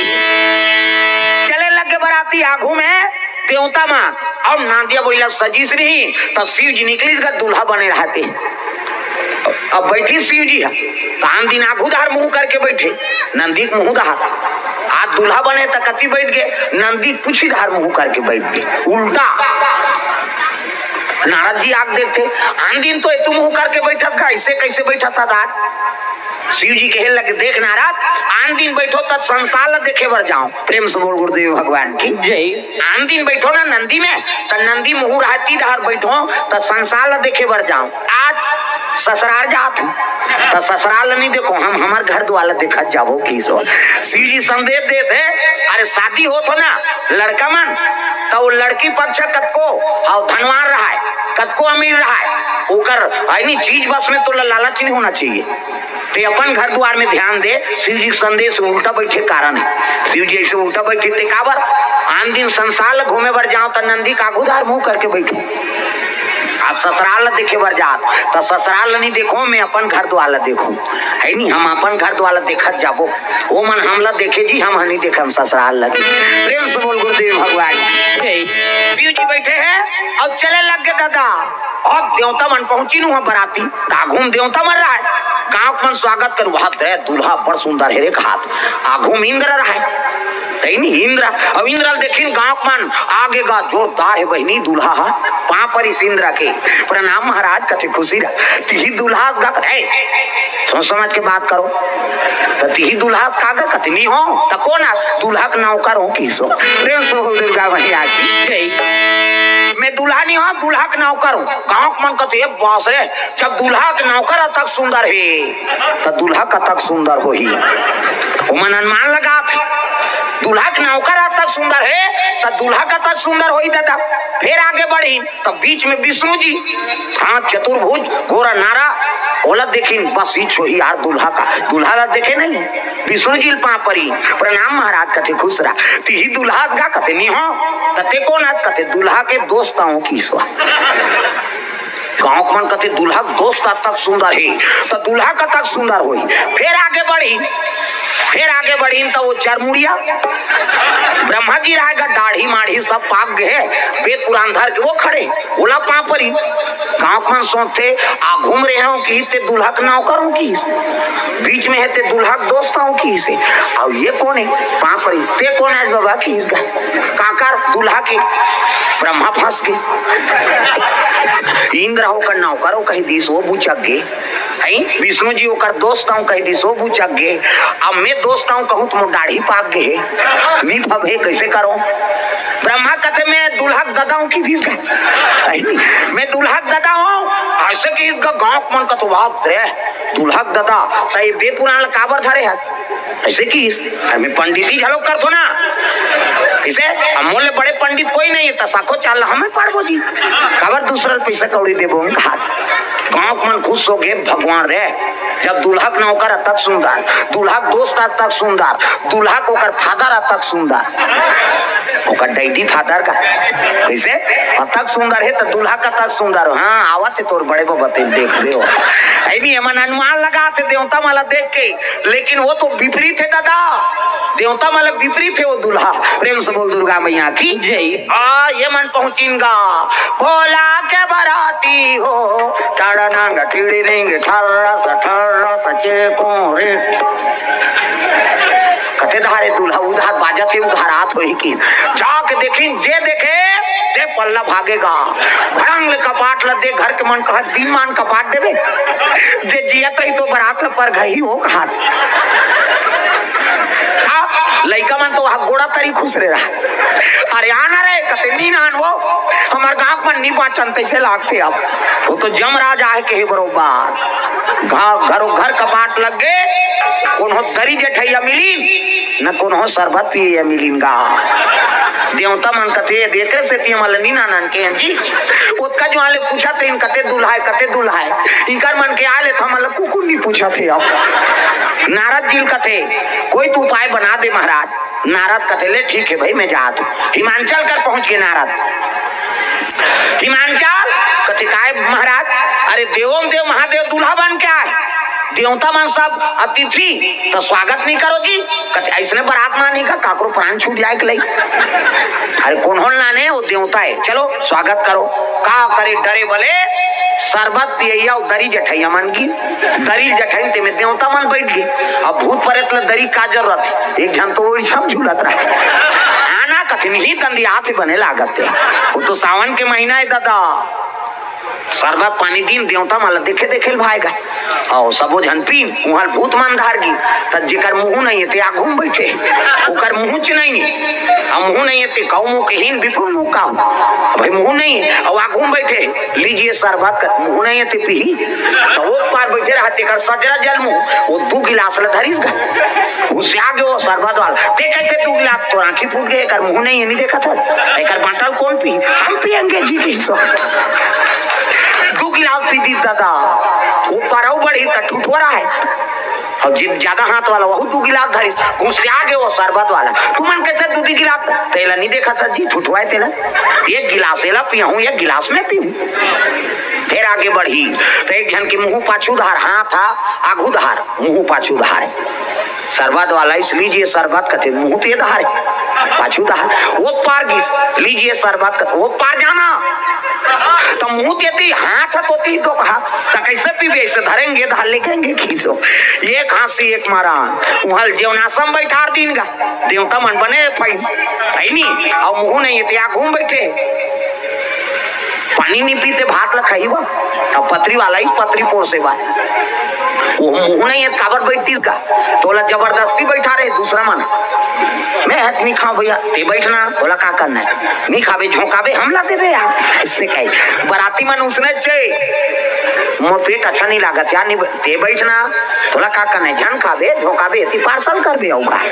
चले लग गे बराती आगू में देवता मन, अउ नांदिया बइला सजीस नहीं त शिव जी निकलिस गा, दूल्हा बने रहते। अब बैठी शिव जी ह, त आन दिन आगू धार मुंह करके बैठे, नंदी के मुंह धार। आज दूल्हा बने त कति बैठ गे, नंदी के पुछी धार मुंह करके बैठ गे, उल्टा। नारद जी आग देखते, आन दिन तो एतू मुंह करके बैठत का, ऐसे कैसे बैठत था आज? शिव जी कहे लगे, "देख नारद, आन दिन बैठो त संसार ला देखे बर जाओ।" प्रेम से बोल गुरुदेव भगवान की जय। आन दिन बैठो ना नंदी में, त नंदी मुहूं रहती डहर बैठो, त संसार ला देखे बर जाओ। आज ससुराल जात हूँ, त ससुराल ला नहीं देखो, हम हमर घर दुआर ला देखत जाबो की सो। शिव जी संदेश देत हे, अरे शादी होत हो ना लड़का मन, त वो लड़की पक्ष कतको अउ धनवान रहाय, कतको अमीर रहाय, ओकर यानी चीज बस में तो लालच नहीं होना चाहिए। ते अपन घर दुआर में ध्यान दे, शिव जी के संदेश उल्टा बैठे कारण हे। शिव जी ऐसे उल्टा बैठे ते काबर? आन दिन संसार ल घूमे बर जाओ त नंदी का आगू धार मुंह करके बैठो। आज ससुराल ल देखे बर जात त ससुराल ल नहीं देखो, मैं अपन घर दुआर ल देखो, हे नहीं? हम अपन घर दुआर ल देखत जाबो, वो मन हमला देखे जी, हम नहीं देखन ससुराल ल। प्रेम से बोल गुरुदेव भगवान की जय। शिव जी बैठे हैं अउ चले लग गे दादा। अब देवता मन पहुंची नु बराती, त आगू म देवता मन रहय, गांव के मन स्वागत करू, "वाह रे, दूल्हा बड़ सुंदर हे रे," कहात। आगू म इंद्र रहय, हे नी इंद्र। अब इंद्र ल देखिन गांव के मन, "आगे गा जोरदार हे बहिनी दूल्हा ह।" पांव परिस इंद्र के, "प्रणाम महाराज," कथे खुशी रह। "तिही दूल्हा गा?" कथे, "ए, सोच समझ के बात करो।" "त तिही दूल्हा का गा?" कथे, "नी हो।" "त कोन आ?" "दूल्हा के नौकर हो किसो।" प्रेम से बोल दुर्गा मैया की जय। "मैं दूल्हा नहीं हो, दूल्हा के नौकर हूँ।" गांव के मन कथे, "ए बास रे, जब दूल्हा के नौकर अतक सुंदर हे, त दूल्हा कतक सुंदर होही।" ओमन अनुमान लगात। दूल्हा के नौकर अतक सुंदर हे, त दूल्हा कतक सुंदर होही दादा। फेर आगे बढ़िन, त बीच में विष्णु जी, हाथ चतुर्भुज, गोरा नारा, ओला देखिन, बस इच होही यार दूल्हा का, दूल्हा ला देखे नहीं। विष्णु जी ल पाँव परी, "प्रणाम महाराज," कथे, "खुश रह।" "तिही दूल्हा अस गा?" कथे, "नी हो।" "त ते कोन अस?" कथे, "दूल्हा के दोस्त आंव किहिस वा।" गाँव के मन कथे, "दूल्हा के दोस्त अतक सुंदर हे, त दूल्हा कतक सुंदर होही?" फेर आगे बढ़िन, फेर आगे बढ़िन, त वो चरमुड़िया ब्रह्मा जी रहे गा, दाढ़ी माढ़ी सब पाक गे हे, वेद पुराण धर के वो खड़े, ओला पाँव परी। गाँव के मन सोचथे, आघू म रेहे हों किहिस ते दूल्हा के नौकर हों किहिस, बीच में हे ते दूल्हा के दोस्त आंव किहिस हे, अउ ये कोन हे? पाँव परी, "ते कोन अस बबा?" किहिस गा, "काकर दूल्हा के।" ब्रह्मा फंस गे। इंद्र ह ओकर नौकर आंव कहि दिस, वो बुचक गे। हैं? विष्णु जी ओकर दोस्त आंव कहि दिस, वो बुचक गे। अब मैं दोस्त आंव कहूं त मोर दाढ़ी पाक गे हे, मीठ अब हे, कइसे करों? ब्रह्मा कथे, "मैं दूल्हा के ददा आंव," किहिस गा। हैं? "मैं दूल्हा के ददा आंव।" अइसे किहिस गा, गाँव के मन कथे, "वाह रे, दूल्हा के ददा, त ये वेद पुराण ला काबर धरे हस?" अइसे किहिस, "अरे मैं पंडिती घलो करथों ना, कइसे? अब मोर ले बड़े पंडित कोई नहीं हे, त साखो चाल ला हमें पाड़बो जी, काबर दूसरा ल पइसा कौड़ी देबो?" हम कहा, गाँव के मन खुश हो गे, "भगवान रे, जब दूल्हा के नौकर अतक सुंदर, दूल्हा के दोस्त अतक सुंदर, दूल्हा के ओकर फादर अतक सुंदर, ओकर डैडी फादर का, कइसे? अतक सुंदर हे त दूल्हा कतक सुंदर हो?" "हाँ, आवत हे तोर बड़े बबा, तेल देखबे हो।" ऐ नी, एमन अनुमान लगाथे देवता मन ला देख के, लेकिन वो तो विपरीत हे दादा, देवता मन ला विपरीत हे वो दूल्हा। प्रेम से बोल दुर्गा मैया की जय। आ, ये मन पहुंचिन गा, भोला के बराती हो, टाड़ा नांग टिड़ी निंग, ठर्रस ठर्रस चेको रे। कथे धारे दूल्हा उधार बाजत हे, उधार आत होही कि जाके देखिन, जे देखे ते पल्ला भागे गा। भड़ंग ले कपाट ल दे, घर के मन कहा, "दिन मान कपाट देबे, जे जियत रही तो बरात ल परघाही हो कहा।" त लइका मन तो वहाँ गोड़ा तरी खुश रे रहा। "अरे आना रे," कथे, "नी नान वो, हमर गाँव के मन नी बाँचन तइसे लागथे अब।" वो तो जमराज आहे कहे बरोबर। घ-, घरो घर कपाट लग गे, कोनो दरी जेठइया मिलिन, न कोनो शरबत पियइया मिलिन गा। देवता मन कथे, "देख रे सेती हमन ल नी नानन के हन जी।" ओतका जुवार ले पूछत रहिन, "कते दूल्हा हे, कते दूल्हा हे?" इकर मन के आय ले त हमन ल कुकुर नी पूछत हे अब। नारद जी ल कथे, "कोई तो उपाय बना दे महाराज।" नारद कथे, "ले ठीक हे भाई, मैं जात हूँ।" हिमांचल कर पहुंच गे नारद। हिमांचल कथे, "काय महाराज?" "अरे देवों देव महादेव दूल्हा बन के आय, देवता मन सब अतिथि, त स्वागत नी करो जी?" कथे, "अइसने बरात म आनी का, काकरो प्राण छूट जाय के लई?" "अरे कोनो ल नाने, वो देवता हे, चलो स्वागत करो।" का करे, डरे बले शरबत पियइया अउ दरी जेठइया मन गिन। दरी ल जेठइन, तेमे देवता मन बइठ गे। अब भूत परेत ल दरी का जरूरत हे? एक झन तो ओइठन झूलत रहा। आना कथे, "नी तंदी आथे बने लागत हे।" वो तो सावन के महीना हे दादा। शरबत पानी दिन, देवता मन ल देखे देखे ल भाय गा। अउ सबो झन पीन, उहाँ ल भूत मन धर गिन। त जेकर मुहूँ नइ हे ते आघू म बइठे, ओकर मुहूँच नइ हे। अउ मुहूँ नइ हे ते कउ मुँह के हीन, बिपुल मुँह का हो। भाई मुहूँ नइ हे, अउ आघू म बइठे, "लीजिए शरबत," कर मुहूँ नइ हे ते पीही। त ओ पार बइठे रहा, तेकर सजरा जल मुहूँ, वो दू गिलास ल धरिस गा। घुसिया गे वो शरबत वाला, "ते कइसे दू गिलास, तोर आँखी फूट गे, एकर मुहूँ नइ हे, नी देखत हस? एकर बाँटा ल कोन पीही? हम पियेंगे जी," किहिस। दू गिलास पी दिस दादा, वो परऊ बढ़ी त ठुठुआ रहा हे। अउ जिन ज्यादा हाथ वाला, वहू दू गिलास धरिस, घुसिया गे वो शरबत वाला। "तुमन कइसे दू दू गिलास?" "तेला नी देखत हस जी, ठुठुआ हे तेला। एक गिलास एला पियाहूँ, एक गिलास मैं पीहूँ।" फेर आगे बढ़ी, त एक झन के मुहूँ पाछू धार, हाथ हा आघू धार, मुहूँ पाछू धार। शरबत वाला आइस, "लीजिए शरबत," कथे, मुहूँ ते धार, पाछू धार। वो पार गिस, "लीजिए शरबत," कथे, वो पार जाना। त मुहूँ ते ती, हाथ तो ती दो कहा, "त कइसे पीबे? अइसे धरेंगे, धार ले कहेंगे खींचो।" एक हाँसी, एक मारा। उहाँ ल जेवनासम बइठार दीन गा, देवता मन बने फाइन, हे नी? अउ मुहूँ नइ हे ते आघू म बइठे। पानी नी पीते, भात ल खाही बा। अब पतरी वाला ही पतरी पोर से बा। वो मुहूँ नइ हे त काबर बइठतिस गा? तोला जबरदस्ती बइठारे दूसरा मन। "मैं हत नी खाँव भइया, ते बइठ ना, तोला का करना हे? नी खाबे, झोंकाबे, हमला देबे यार।" अइसे कही। बराती मन उसने चे। मोर पेट अच्छा नहीं लागत यार, नहीं ब-, ते बैठना, तोला का करना है, झन खाबे, झोंकाबे, एती पार्सल करबे, अउ का?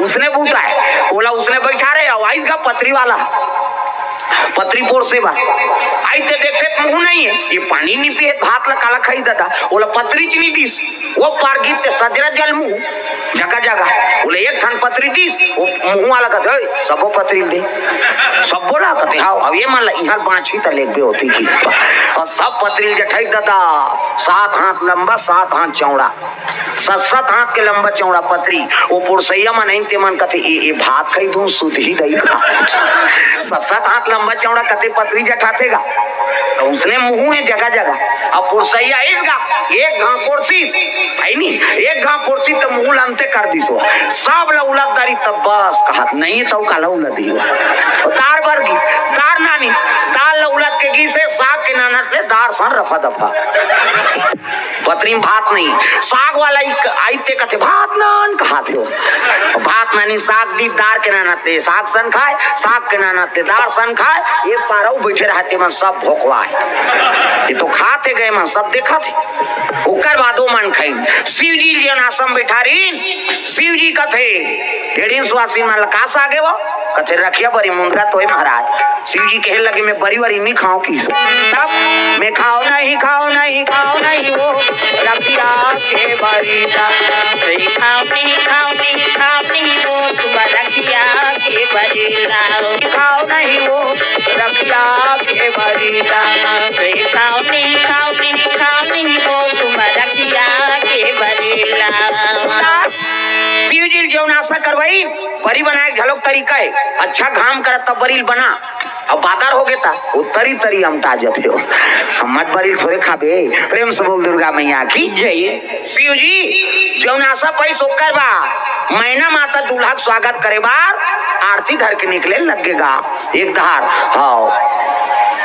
उसने बूता है, ओला उसने बैठा रहे, अउ आइस गा पतरी वाला, पतरी पोरसे बा, आई ते देखते मुंह नहीं है, ये पानी नहीं पिए, भात ला काला खाई दादा, ओला पतरी च नहीं दिस, वो पार गीत ते सजरा जल मुंह, जगह जगह, बोले एक ठन पतरी दिस, वो मुंह वाला कहते, "ओए, सबो पतरी दे।" सब बोला कहते, "हाँ।" अब ये मान ला, इहाँ बाँची त लेगबे होती की। और सब पतरी जठाई दादा, सात हाथ लंबा, सात हाथ चौड़ा, सात, सात हाथ के लंबा चौड़ा पतरी। वो पुरसैया मन आइन, ते मन कहते, "ए, ए भात खाई दूँ, सुधही दई का?" सात, सात हाथ लंबा चौड़ा कते पतरी जठाथे गा। तो उसने मुंह है जगह जगह। अब पुरसैया इस गा, एक घाव पुरसी, है नी, एक घाव पुरसी तो मुंह लंते कर दिसो। सब ला उलट दारी तब बस कहा, नहीं तो काला उलट ही हुआ। तो दार बर गिस, दार नानिस, दार ला उलट के गिस है, साग के नानत ले दार सन रफा दफा। पतरी में भात नहीं, साग वाला ही क-, आई ते कथे, "भात नान," कहा थे वो। भात नानी साग दी, दार के नानत ले साग सन खाए, साग के नानत ले दार सन खाए, ये पारऊ बैठे रहते मन सब भोकवा है। ये तो खाते गए मन सब देखा थे। ओकर बाद वो मन खाइन। शिव जी जेन आश्रम बैठा रहीन, शिव जी कथे, "ढेड़ीन सुवासी मन ल का सागे वो?" कथे, "रखिया बरी मुंदरा तोय महाराज।" शिव जी कहे लगे, "मैं बरी वरी नहीं खाओ किस।" तब, "मैं खाओ नहीं, खाओ नहीं, खाओ नहीं वो रखिया के बरी ला।" "खाओ नहीं, खाओ नहीं, खाओ नहीं वो तुम रखिया के बरी ला।" "खाओ नहीं वो रखिया के बरी ला।" "खाओ नहीं, खाओ नहीं, खाओ नहीं वो तुम रखिया के बरी ला।" शिव जी ल जौन आशा करवाई, बरी बनाए के घलोक तरीका है। अच्छा घाम करत तब बरी ल बना, अब बादर हो गे ता, वो तरी तरी अमटा जथे हो। हम मत बरी ल थोरे खाबे। प्रेम से बोल दुर्गा मैया की जय। शिव जी जौन आशा पाइस ओकर बा, मैना माता दूल्हा के स्वागत करे बार आरती धर के निकले लग गे गा। एक धार, हाँ,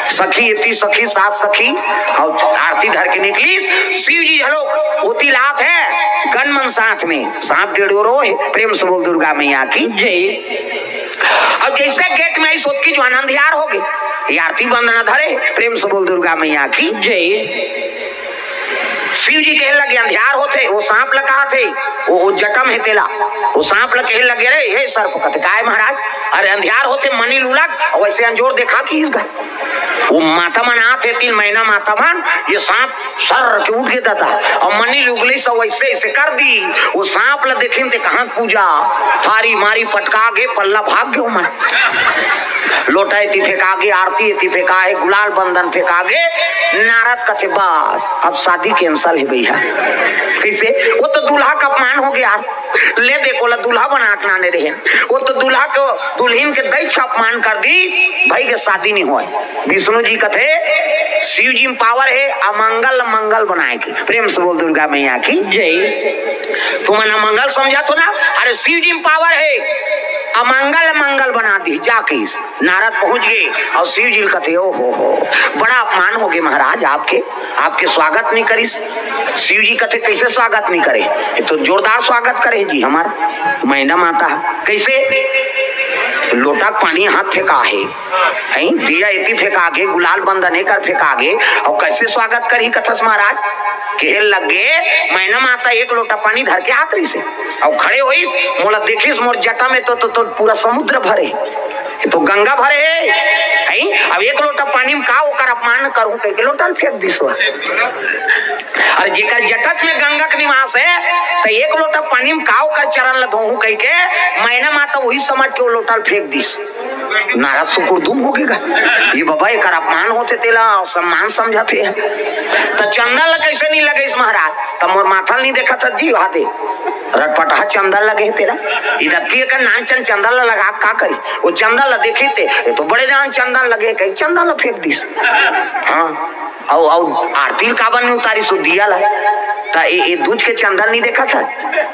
सखी एती सखी सात सखी, और आरती धर के निकली। शिव जी घलोक ओती लात है, गन मन साथ में, सांप डेढ़ो रो है। प्रेम से बोल दुर्गा मैया की जय। अब जैसे गेट में आई सोतकी जो आनंद यार हो गए, ये आरती वंदना धरे, प्रेम से बोल दुर्गा मैया की जय। शिव जी कहे लगे, "अंधियार होथे, वो सांप ल कहा थे, वो, वो जटम है तेला।" वो सांप ल कहे लगे, "अरे हे सर्प," कथे, "काय महाराज?" "अरे अंधियार होथे, मनी लुलक, वैसे अंजोर देखा कि इसका।" वो माता मन आथे तीन महीना माता मन, ये सांप सर के उठ गे दादा, और मनी लुगली से वैसे ऐसे कर दी। वो सांप ल देखिन ते कहाँ पूजा, हारी मारी पटका गे, पल्ला भाग गयो मन। लोटा एती फेंका गे, आरती एती फेंका है, गुलाल बंदन फेंका गे। नारद कथे, "बस, अब शादी cancel है भैया।" कैसे? वो तो दूल्हा का अपमान हो गया यार। ले देखो ला, दूल्हा बना के लाने रहे, वो तो दूल्हा को, दुल्हन के दैच अपमान कर दी, भाई के शादी नहीं होए। विष्णु जी कथे, शिव जी में power है अमंगल मंगल बनाए के। प्रेम से बोल दुर्गा मैया की जय। तुमन अमंगल समझा तो ना, अरे शिव जी में power है, अमंगल मंगल बना दी जाके। इस नारद पहुंच गए और शिव जी कथे, "ओ हो हो, बड़ा अपमान हो गए महाराज आपके, आपके स्वागत नहीं करिस।" शिव जी कथे, "कैसे स्वागत नहीं करे? ये तो जोरदार स्वागत करे जी हमार मैना माता। कैसे? लोटा के पानी हाथ फेंका है, हैं? दिया एती फेंका गे, गुलाल बंदन एकर फेंका गे, और कैसे स्वागत करही कथस महाराज?" कहे लगे, "मैना माता एक लोटा पानी धर के हाथ रही से, और खड़े होइस, मोला देखिस, मोर जटा में तो, तो, तो पूरा समुद्र भरे, ये तो गंगा भरे है, हैं? अब एक लोटा पानी में का ओकर अपमान करूं?" कह के लोटा ल फेंक दिस वा। अरे जेकर जटच में गंगा के निवास है, तो एक लोटा पानी में का ओकर चरण ल धोहूं कह के मैना माता वही समझ के वो लोटा ल फेंक दिस। नारद सुकुर दुम हो गे गा। ये बाबा एकर अपमान होथे, तेला सम्मान समझथे। त चंदन ल कैसे नहीं लगइस महाराज? त मोर माथा ल नहीं देखत हस जी, वहा दे रटपटहा चंदन लगे हे तेला। इदतकी एकर नान चन चंदन ल लगा का करी? वो चंदन ल देखी ते, ये तो बड़े जान चंदन लगे, कहीं चंदन ल फेंक दिस। हाँ। अउ, अउ आरती ल काबर नहीं उतारी सो दिया ला? त ए, ए दूज के चंदा ल नहीं देखत हस?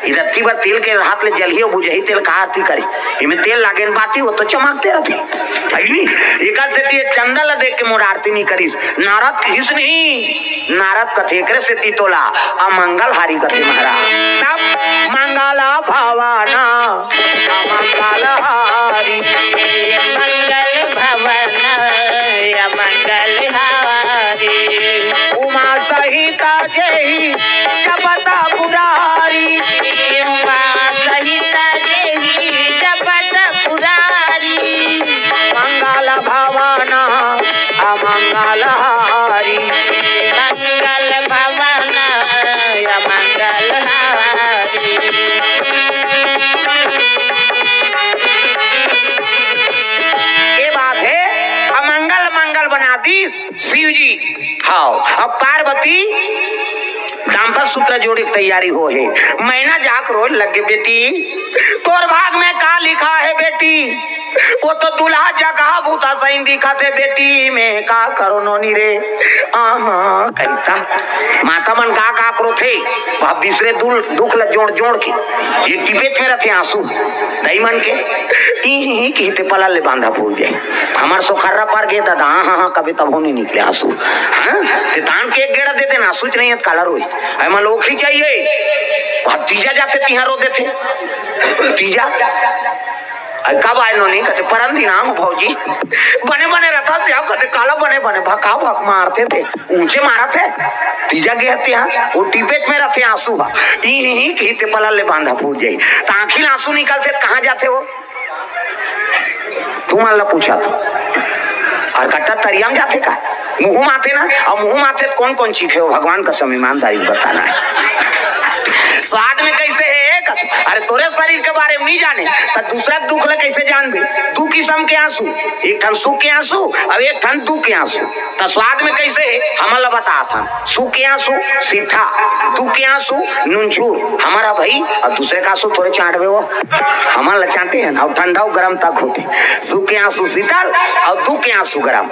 इदतकी बर तेल के हाथ ले जलही अउ बुझही तेल का आरती करी? इमे तेल लागे न बाती, वो तो चमकते रहते। है नी? एकर सेती ये चंदा ल देख के मोर आरती नहीं करिस। नारद कहिस नहीं, नारद कथे एकरे सेती तोला अमंगल हारी कथे महाराज। तब मंगल भवन अमंगल हारी। मंगल भवन अमंगल हारी। उमा सहित हिता जेहि जपत पुरारी। मात हिता जेहि जपत पुरारी। मंगल भवन अमंगल हारी। मंगल भवन अमंगल हारी। ये बात है, अमंगल मंगल बना दी शिव जी। हाँ, अब पार्वती दाम्पत्य सूत्र जोड़े के तैयारी हो हे। मैना जाके रोए लगे, बेटी, तोर भाग में का लिखा है बेटी? वो तो दूल्हा जगह भूता सही दिखत हे बेटी, मैं का करो नोनी रे। आहा, कहिता माता मन का का करो थे, वह बिसरे दुल-, दुख ल जोड़ जोड़ के ये टिपेट में रथे आंसू। दई मन के ई ही ही कहते पलल ले बांधा फूल जाए। हमर सोखर्रा पर गे दादा, हाँ, हाँ, हाँ, कभी तब होने निकले आंसू। हाँ? ते तान के एक गेड़ा दे देना, आंसू च नहीं है, काला रोई। अरे मन लोग ही चाहिए। अब तीजा जाते तिहां रो देते। तीजा। अरे कब आए नोनी? कहते, "परन दिन आऊं भौजी।" बने बने रहता से आओ, कहते, "काला बने बने, भका भक मारते थे।" ऊंचे मारत हे। तीजा गे हते हा, वो टिपेट में रथे आंसू हा। ई ही ही कहिते पलल ले बांधा फूट जाई। त आंखी ले आंसू निकलथे त कहां जाथे वो? तुमन ला पूछत हों। अउ कट्टा तरिया में जाथे का? मुंह माथे ना, अउ मुंह माथे त कौन कौन चीखे हो? भगवान कसम ईमानदारी से बताना हे। स्वाद में कैसे हे एक? अरे तोरे शरीर के बारे में नहीं जाने, त दूसरा के दुख ले कैसे जानबे? दू किसम के आंसू, एक ठन सुख के आंसू अउ एक ठन दुख के आंसू। त स्वाद में कैसे हे, हमन ला बतात हन। सुख के आंसू सीठा, दुख के आंसू नुनछूर। हमर भई अउ दूसरे के आंसू थोरे चांटबे वो, हमन ला चांटे हन। अउ ठंडा अउ गरम तक होथे। सुख के आंसू शीतल अउ दुख के आंसू गरम।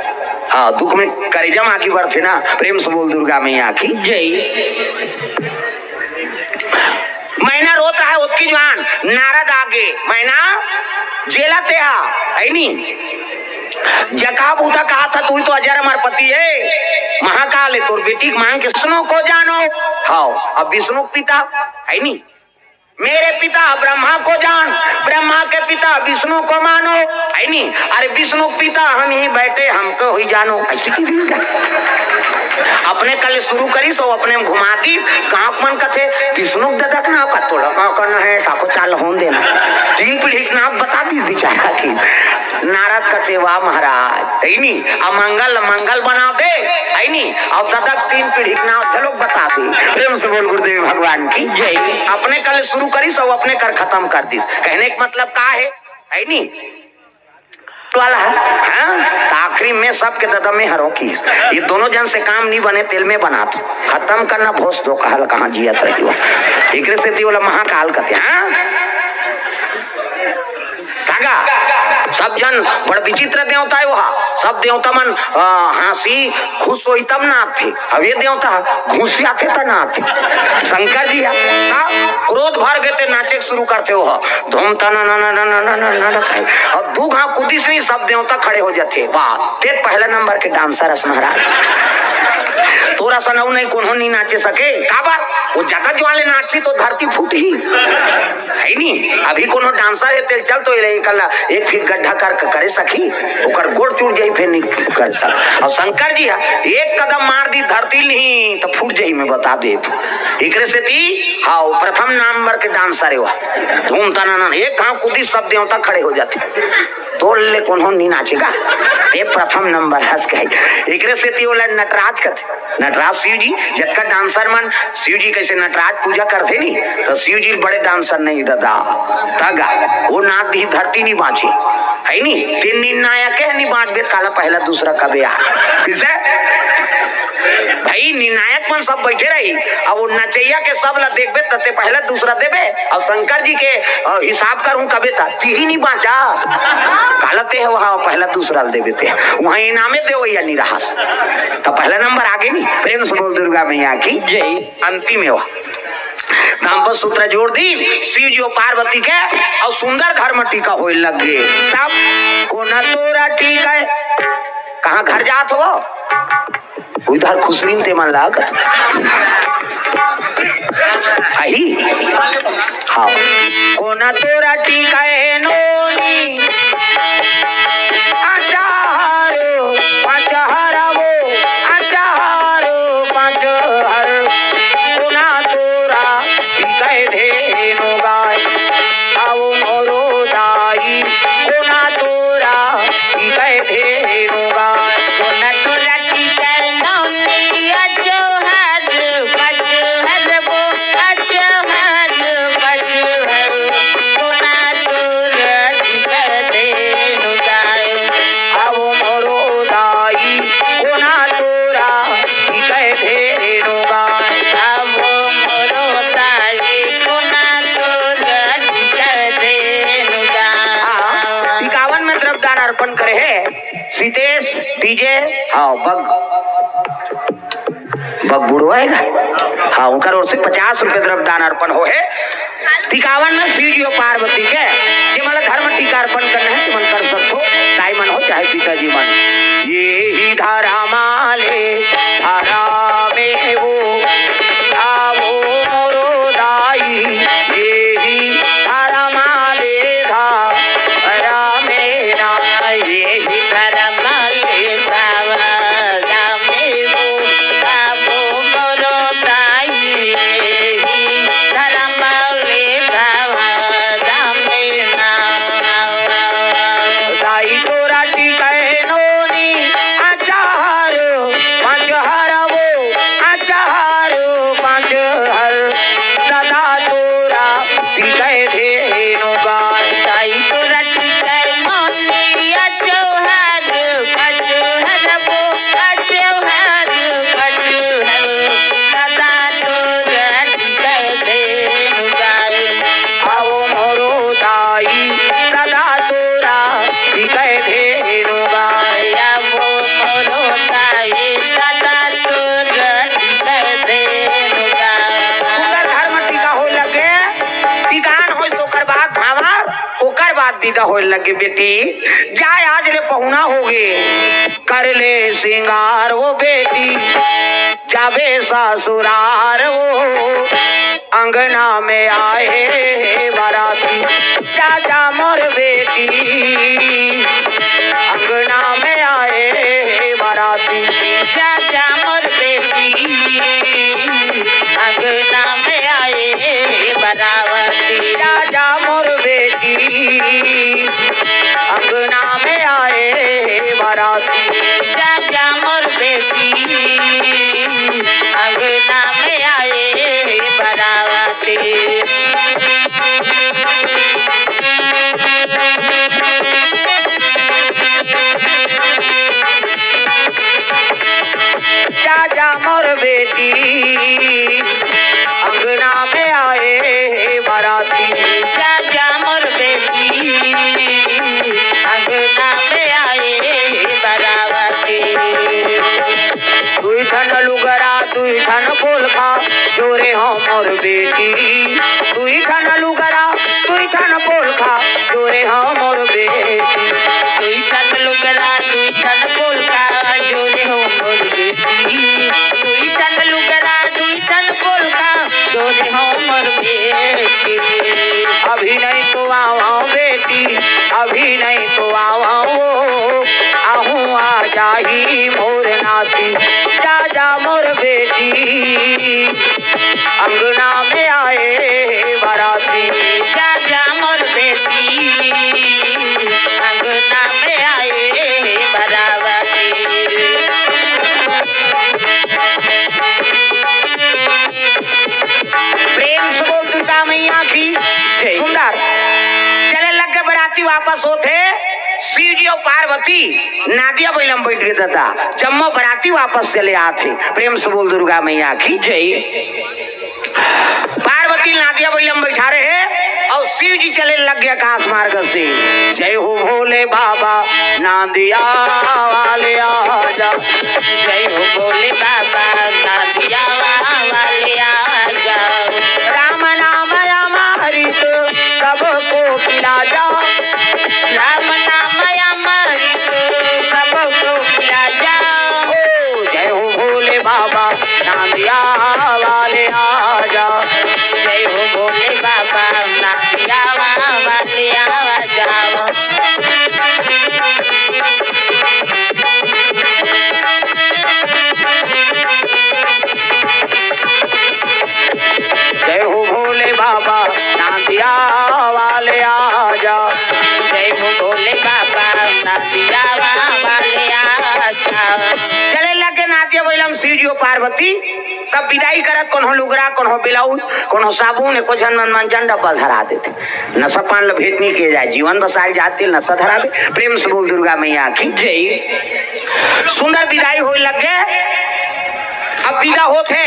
हाँ, दुख में करेजा में आगी बरथे ना। प्रेम से बोल दुर्गा मैया की जय। मैना रोत रहा ओतकी जुवार, नारद आगे, मैना जेला तेहा, है नी? जका बूता कहा था, तू ही तो अजर अमर पति है, महाकाल है, तोर बेटी के मांग के विष्णु को जानो। हाँ, अब विष्णु के पिता, है नी? मेरे पिता ब्रह्मा को जान, ब्रह्मा के पिता विष्णु को मानो, है नी? अरे विष्णु के पिता हम ही बैठे, हमको ही जानो। ऐसी की भी क्या? अपने कल शुरू करी, सो अपने में घुमा दी। गांव मन कथे, "विष्णु के ददा के नाव का तोला का करना है, साको चाल होन देना।" तीन पीढ़ी के नाव बता दी बेचारा की। नारद कथे, "वाह महाराज, है नी? अमंगल मंगल बना दे, है नी? अउ ददा के तीन पीढ़ी के नाव झलक बता दे।" प्रेम से बोल गुरुदेव भगवान की जय। अपने कल शुरू करी, सो अपने कर खत्म कर दिस। कहने का मतलब का है, है नी? वाला है, हाँ? त आखिरी में सबके ददा में हरों की। ये दोनों जन से काम नहीं बने, तेल में बना दो। खत्म करना भोस दो, कहल कहाँ जियत रही हो। एकरे सेती ओला महाकाल कहते, हाँ? तागा, सब जन बड़ विचित्र देवता है वहाँ। सब देवता मन, अ, हाँसी, खुश होई तब नाचथे। अब ये देवता घुसियाथे त नाचथे। शंकर जी है, का? क्रोध भर गे ते नाचे के शुरू करथे हो। धूम तना ना ना ना ना ना ना ना ना। अउ दू घांव कुदिस नहीं, सब देवता खड़े हो जाथे। वाह, ते पहला नंबर के डांसर हस महाराज। तोरा सन अउ नहीं कोनो नहीं नाचे सके। काबर? वो जगत वाले नाची तो धरती फूटही। है नी? अभी कोनो डांसर हे, तेल चल तो ले कल एक फीट गड्ढा कर, करे सकी, ओकर गोड़ टूट जाई, फिर नहीं कर सक। अउ शंकर जी हा एक कदम मार दी धरती नहीं तो फूट जाई, मैं बता देत हों। एकरे सेती, हाँ, वो प्रथम नंबर के डांसर हे वह। धूम तना ना, एक घांव कुदी सब देवता खड़े हो जाथे। तोर ले कोनो नहीं नाचेगा, ते प्रथम नंबर हस कहे। एकरे सेती ओला नटराज कथे। नटराज शिव जी, जतका डांसर मन शिव जी कैसे नटराज पूजा करथे नी, तो शिव जी बड़े डांसर नहीं दादा। तगा, वो नाच दी धरती नहीं बांचे, है नी? ते निर्णायक है, नहीं बांचबे, काला पहला दूसरा कबे आ। किसे? भाई, निर्णायक मन सब बैठे रही, अब वो नचैया के सब ला देखबे, त ते पहला दूसरा देबे, अउ शंकर जी के, अ, हिसाब करहूं कबे, त तिही नहीं बांचा। काला ते ह वहां पहला दूसरा ल देबे ते। वहां इनामे देवैया नहीं रहस। त पहला नंबर आगे नहीं। प्रेम से बोल दुर्गा मैया की जय। अंतिम हे वह। दाम्पत्य सूत्र जोड़ दी, शिव जी अउ पार्वती के, अउ सुंदर घर में टीका होए लग गे। तब कोना तोरा टीका हे? कहाँ घर जात हो? उधर खुसरिन ते मन लागत। अही? हाँ। कोना तोरा टीका हे नोनी? अचारो, पचहरवो, अचारो, पचहर अर्पण करे हे सीतेश डीजे। हाँ, बग, बग बुढ़वा हे का? हाँ, उनकर ओर से पचास रुपया द्रव्य दान अर्पण हो हे। टिकावन में शिव जी अउ पार्वती के, जे मन ला धर्म टीका अर्पण करना हे, ते मन कर सकथो, दाई मन हो चाहे पिताजी मन। ये ही धर्म ले धरा में वो, आवो मोरो दाई, ये ही धर्म ले धरा में ना, ये ही धर्म ले धरा में वो, आवो मोरो दाई, ये ही धर्म ले धरा में ना। दाई तोरा टिकै नोनी अचार, पाँच हर वो अचार, पाँच हर। दादा तोरा टिकै धेनु गाय। दाई तोरा टिकै नोनी अचार, पाँच हर वो अचार, पाँच हर। दादा तोरा टिकै धेनु गाय। आवो मोरो दाई, दादा तोरा टिकै धेनु गाय। आवो मोरो दाई, दादा तोरा टिकै धेनु गाय। सुंदर धर्म टीका होय लगे, टिकान होय, ओकर बाद धावा, ओकर बाद बिदा होय लगे। बेटी, जाय आज ले पहुना होगे, कर ले सिंगार वो बेटी, जाबे ससुरार वो। अंगना में आए हे बराती, जा जा मोर बेटी। अंगना में आए हे बराती, जा जा मोर बेटी। अंगना में आए हे बराती, जा जा मोर बेटी। अंगना में आए हे बराती, जा जा मोर बेटी। अंगना में आए हे बराती। जा जा मोर बेटी, अंगना में आए हे बराती। जा जा मोर बेटी, अंगना में आए हे बराती। दुई ठन लुगरा, दुई ठन पोलखा, जोरे हो मोर बेटी। दुई ठन लुगरा, दुई ठन पोलखा, जोरे हो मोर बेटी। दुई ठन लुगरा, दुई ठन पोलखा, जोरे हो मोर बेटी। दुई ठन लुगरा, दुई ठन पोलखा, जोरे हो मोर बेटी। अभी नहीं तो आवा बेटी, अभी नहीं तो आवा वो, आहूँ आ जाही मोर नाती। जा जा मोर बेटी, अंगना में आए बराती। जा जा मोर बेटी, अंगना में आए बराती। प्रेम से बोल दुर्गा मैया की जय। सुंदर। चले लग के बराती वापस होत हे, शिव जी अउ पार्वती नादिया बइला म बइठ गे दादा, जम्मो बराती वापस चले आत हे। प्रेम से बोल दुर्गा मैया की जय। पार्वती नादिया बइला म बइठा रहे अउ शिव जी चले लग गे आकाश मार्ग से। जय हो भोले बाबा, नादिया वाले आजा। जय हो भोले बाबा, नादिया वाले आजा। राम नाम अमृत सबको पिला जा। राम नाम अमृत सबको पिला जा। ओ जय हो भोले बाबा, नादिया वाले आजा। जय हो भोले बाबा, नादिया वाले आजा। जय हो भोले बाबा, नादिया वाले आजा। जय हो भोले बाबा, नादिया वाले आजा। चले लग गे नादिया बइला म शिव जी अउ पार्वती, सब बिदाई करत, कोनो लुगरा, कोनो ब्लाउज, कोनो साबुन, एको झन मन मंजन डब्बा धरा देथे। नशा पान ल भेंट नइ किए जाए, जीवन बसाए जात तेल नशा धराबे। प्रेम से बोल दुर्गा मैया की जय। सुंदर बिदाई होय लग गे। अब बिदा होत हे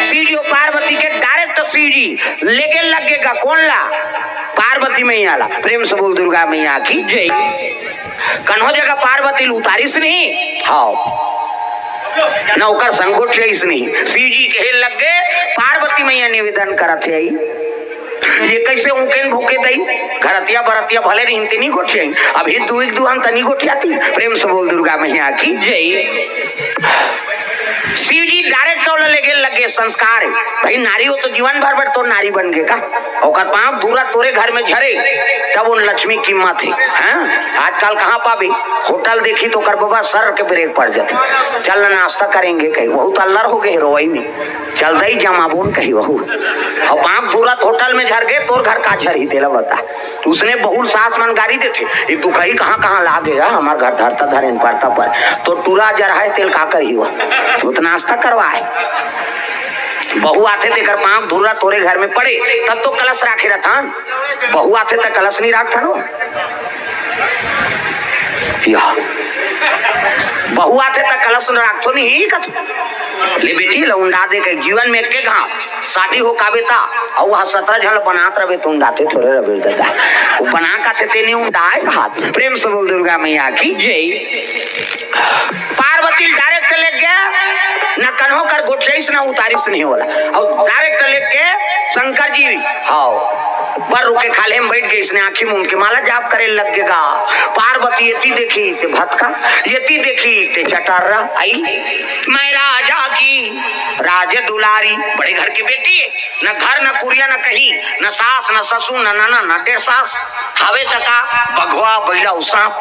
शिव जी अउ पार्वती के, direct शिव जी लेगे लग गे गा कोन ला? पार्वती मैया ला। प्रेम से बोल दुर्गा मैया की जय। कन्हो जगह पार्वती ल उतारिस नहीं, हाव, न ओकर संग गोठियाइस नहीं। शिव जी कहे लग गे, पार्वती मैया निवेदन करत हे, ये कैसे उकेन भूके दई? घरतिया बरतिया भले रहिन ते नहीं गोठियाइन, अभी दुई दुहान तनी गोठियाती। प्रेम से बोल दुर्गा मैया की जय। शिव जी डायरेक्ट ओला लेगे लग गे संस्कार हे। भाई नारी हो तो जीवन भर भर तो नारी बन गे का? ओकर पाँव धूरा तोरे घर में झरे, तब उन लक्ष्मी कीमत हे। हाँ? आजकल कहाँ पाबे? होटल देखी तो ओकर बबा सर के ब्रेक पड़ जाथे। चल ना नाश्ता करेंगे कही, वहू तो अल्लर हो गे हे रोवई में। चल दई जमाबोन कही वहू। अउ पाँव धूरा होटल में झर गे, तोर घर का झरही तेला बता। उसने बहुल सास मन गारी देथे, ये दुखही कहाँ कहाँ ला गे हे, हमार घर धरता धरेन परता पर। तो टूरा जरहा हे तेल का करही वो? वो तो नाश्ता करवाए। बहू आथे तेकर पाँव धूरा तोरे घर में पड़े, तब तो कलश राखे रहथन। बहू आथे त कलश नहीं राखथन वो। या। बहू आथे त कलश राखथो नहीं कथो। ले बेटी, लौंडा दे के जीवन में एके घाव शादी हो काबे ता, अउ वह सतरा झन बनात रहे तो उंडाथे थोरे रहे दादा। वो बना का थे तेने उंडाए हाथ। प्रेम से बोल दुर्गा मैया की जय। पार्वती डायरेक्ट लेग गे, न कन्हो कर गोठियाइस न उतारिस नहीं होला। अउ डायरेक्ट लेग गे शंकर जी, हाव, बर रुके खाल्हे में बैठ गे, इसने आँखी मूंद के माला जाप करे लग गे गा। पार्वती एती देखी ते भतका, एती देखी ते चटर्रा। आई मैं राजा की राज दुलारी, बड़े घर की बेटी हे, न घर न कुरिया न कहीं, न सास न ससुर न ननद न डेढ़ सास। हवे त का बघवा बइला अउ सांप।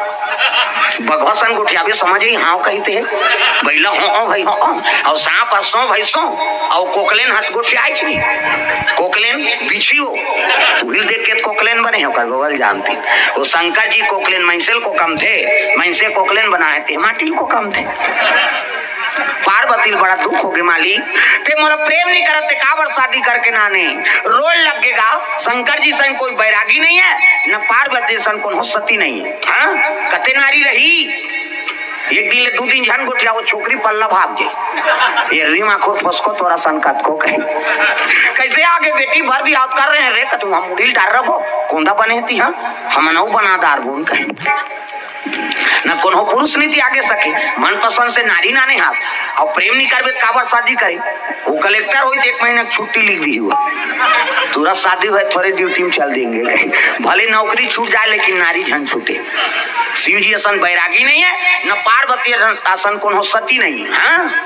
बघवा सन गोठियाबे समझ ही हाव कहिते हे। बइला हो, हो भाई हो, अउ सांप ह सो भाई सो। अउ कोकलेन हत गोठियाए छी। कोकलेन बिछी हो। उहिल देख के कोकलेन बने हो कर बगल जानती। वो शंकर जी कोकलेन मइसेल को कम थे, मइसे कोकलेन बनाए थे, माटिल को कम थे। पार्वती ल बड़ा दुख हो गे, मालिक, ते मोला प्रेम नहीं करत, ते काबर शादी करके नाने? रोल लग गे गा। शंकर जी सन कोई बैरागी नहीं हे, न पार्वती सन कोनो सती नहीं हे। हाँ, कते नारी रही। एक दिन ले दू दिन झन गोठिया, वो छोकरी पल्ला भाग गे। ये रीमा खुर फसको तोरा सन कतको कही। कैसे आगे बेटी भर भी आप कर रहे हैं रे, कतू हम मुड़ी डार रखो, कोंदा बने थी, हाँ, हम नौ बना दार बोन कही। न कोनो पुरुष नहीं त्यागे सके, मनपसंद से नारी नाने हाथ, अउ प्रेम नहीं करबे त काबर शादी करे? वो कलेक्टर होई त एक महीना के छुट्टी लिख दी हुआ। तुरंत शादी हुए, थोड़े ड्यूटी में चल देंगे कहीं, भले नौकरी छूट जाए लेकिन नारी झन छूटे। शिव जी असन बैरागी नहीं हे, न पार्वती असन, असन कोनो सती नहीं हे। हाँ?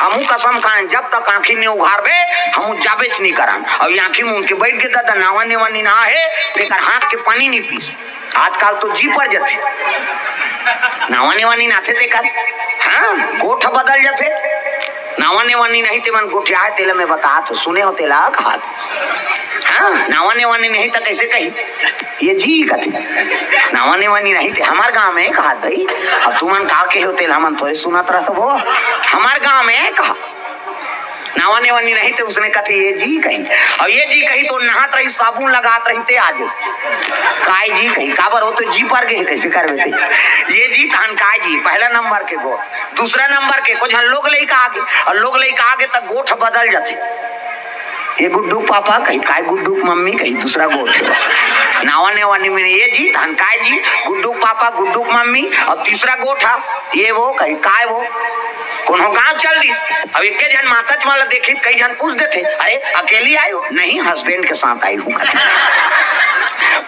हमू कसम खाएं, जब तक आँखी नहीं उघारबे, हमू जाबेच नहीं करन। अउ ये आँखी मूंद के बैठ गे दादा, नावा नेवा नी ना हे, तेकर हाथ के पानी नहीं पीस। आजकल तो जी पर जथे। नावा नेवा नी नाथे तेकर। हाँ, गोठ बदल जथे। नावा नेवा नी नहीं ते मन गोठिया हे, तेला मैं बतात हो, सुने हो तेला कहा। हाँ, नावा नेवा नी नहीं त कैसे कही? ये जी कथे। नावा नेवा नी नहीं ते हमार गांव में कहा भाई। अब तुमन का कहे हो तेला हमन थोड़े सुनत रहत हो। हमार गांव में कहा। नावा नेवा नी नहीं ते उसने कथे ये जी कही। अउ ये जी कही तो नहात रही, साबुन लगात रही ते आजे। काय जी कही, काबर हो तो जी पर गे, कैसे करबे ते? ये जी तहन काय जी, पहला नंबर के गोठ, दूसरा नंबर के कुछ लोग लइका आगे, अउ लोग लइका आगे त गोठ बदल जाथे। ये गुड्डू पापा कही, काय गुड्डू मम्मी कही, दूसरा गोठ हे। नावा नेवा नी में ये जी तहन काय जी, गुड्डू पापा, गुड्डू मम्मी, अउ तीसरा गोठ हे, ये वो कही, काय वो? कोनो गांव चल दिस। अब एके झन माता च वाला देखी त कई झन पूछ देथे, "अरे, अकेली आई हो?" "नहीं, हस्बैंड के साथ आई हूँ," कहथे।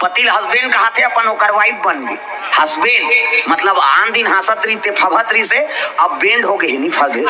पति ल हस्बैंड कहाथे, अपन ओकर वाइफ बन गे। हस्बैंड, मतलब आन दिन हंसत रहिते, फभत रहिसे, अब बैंड हो गे, नहीं फगे।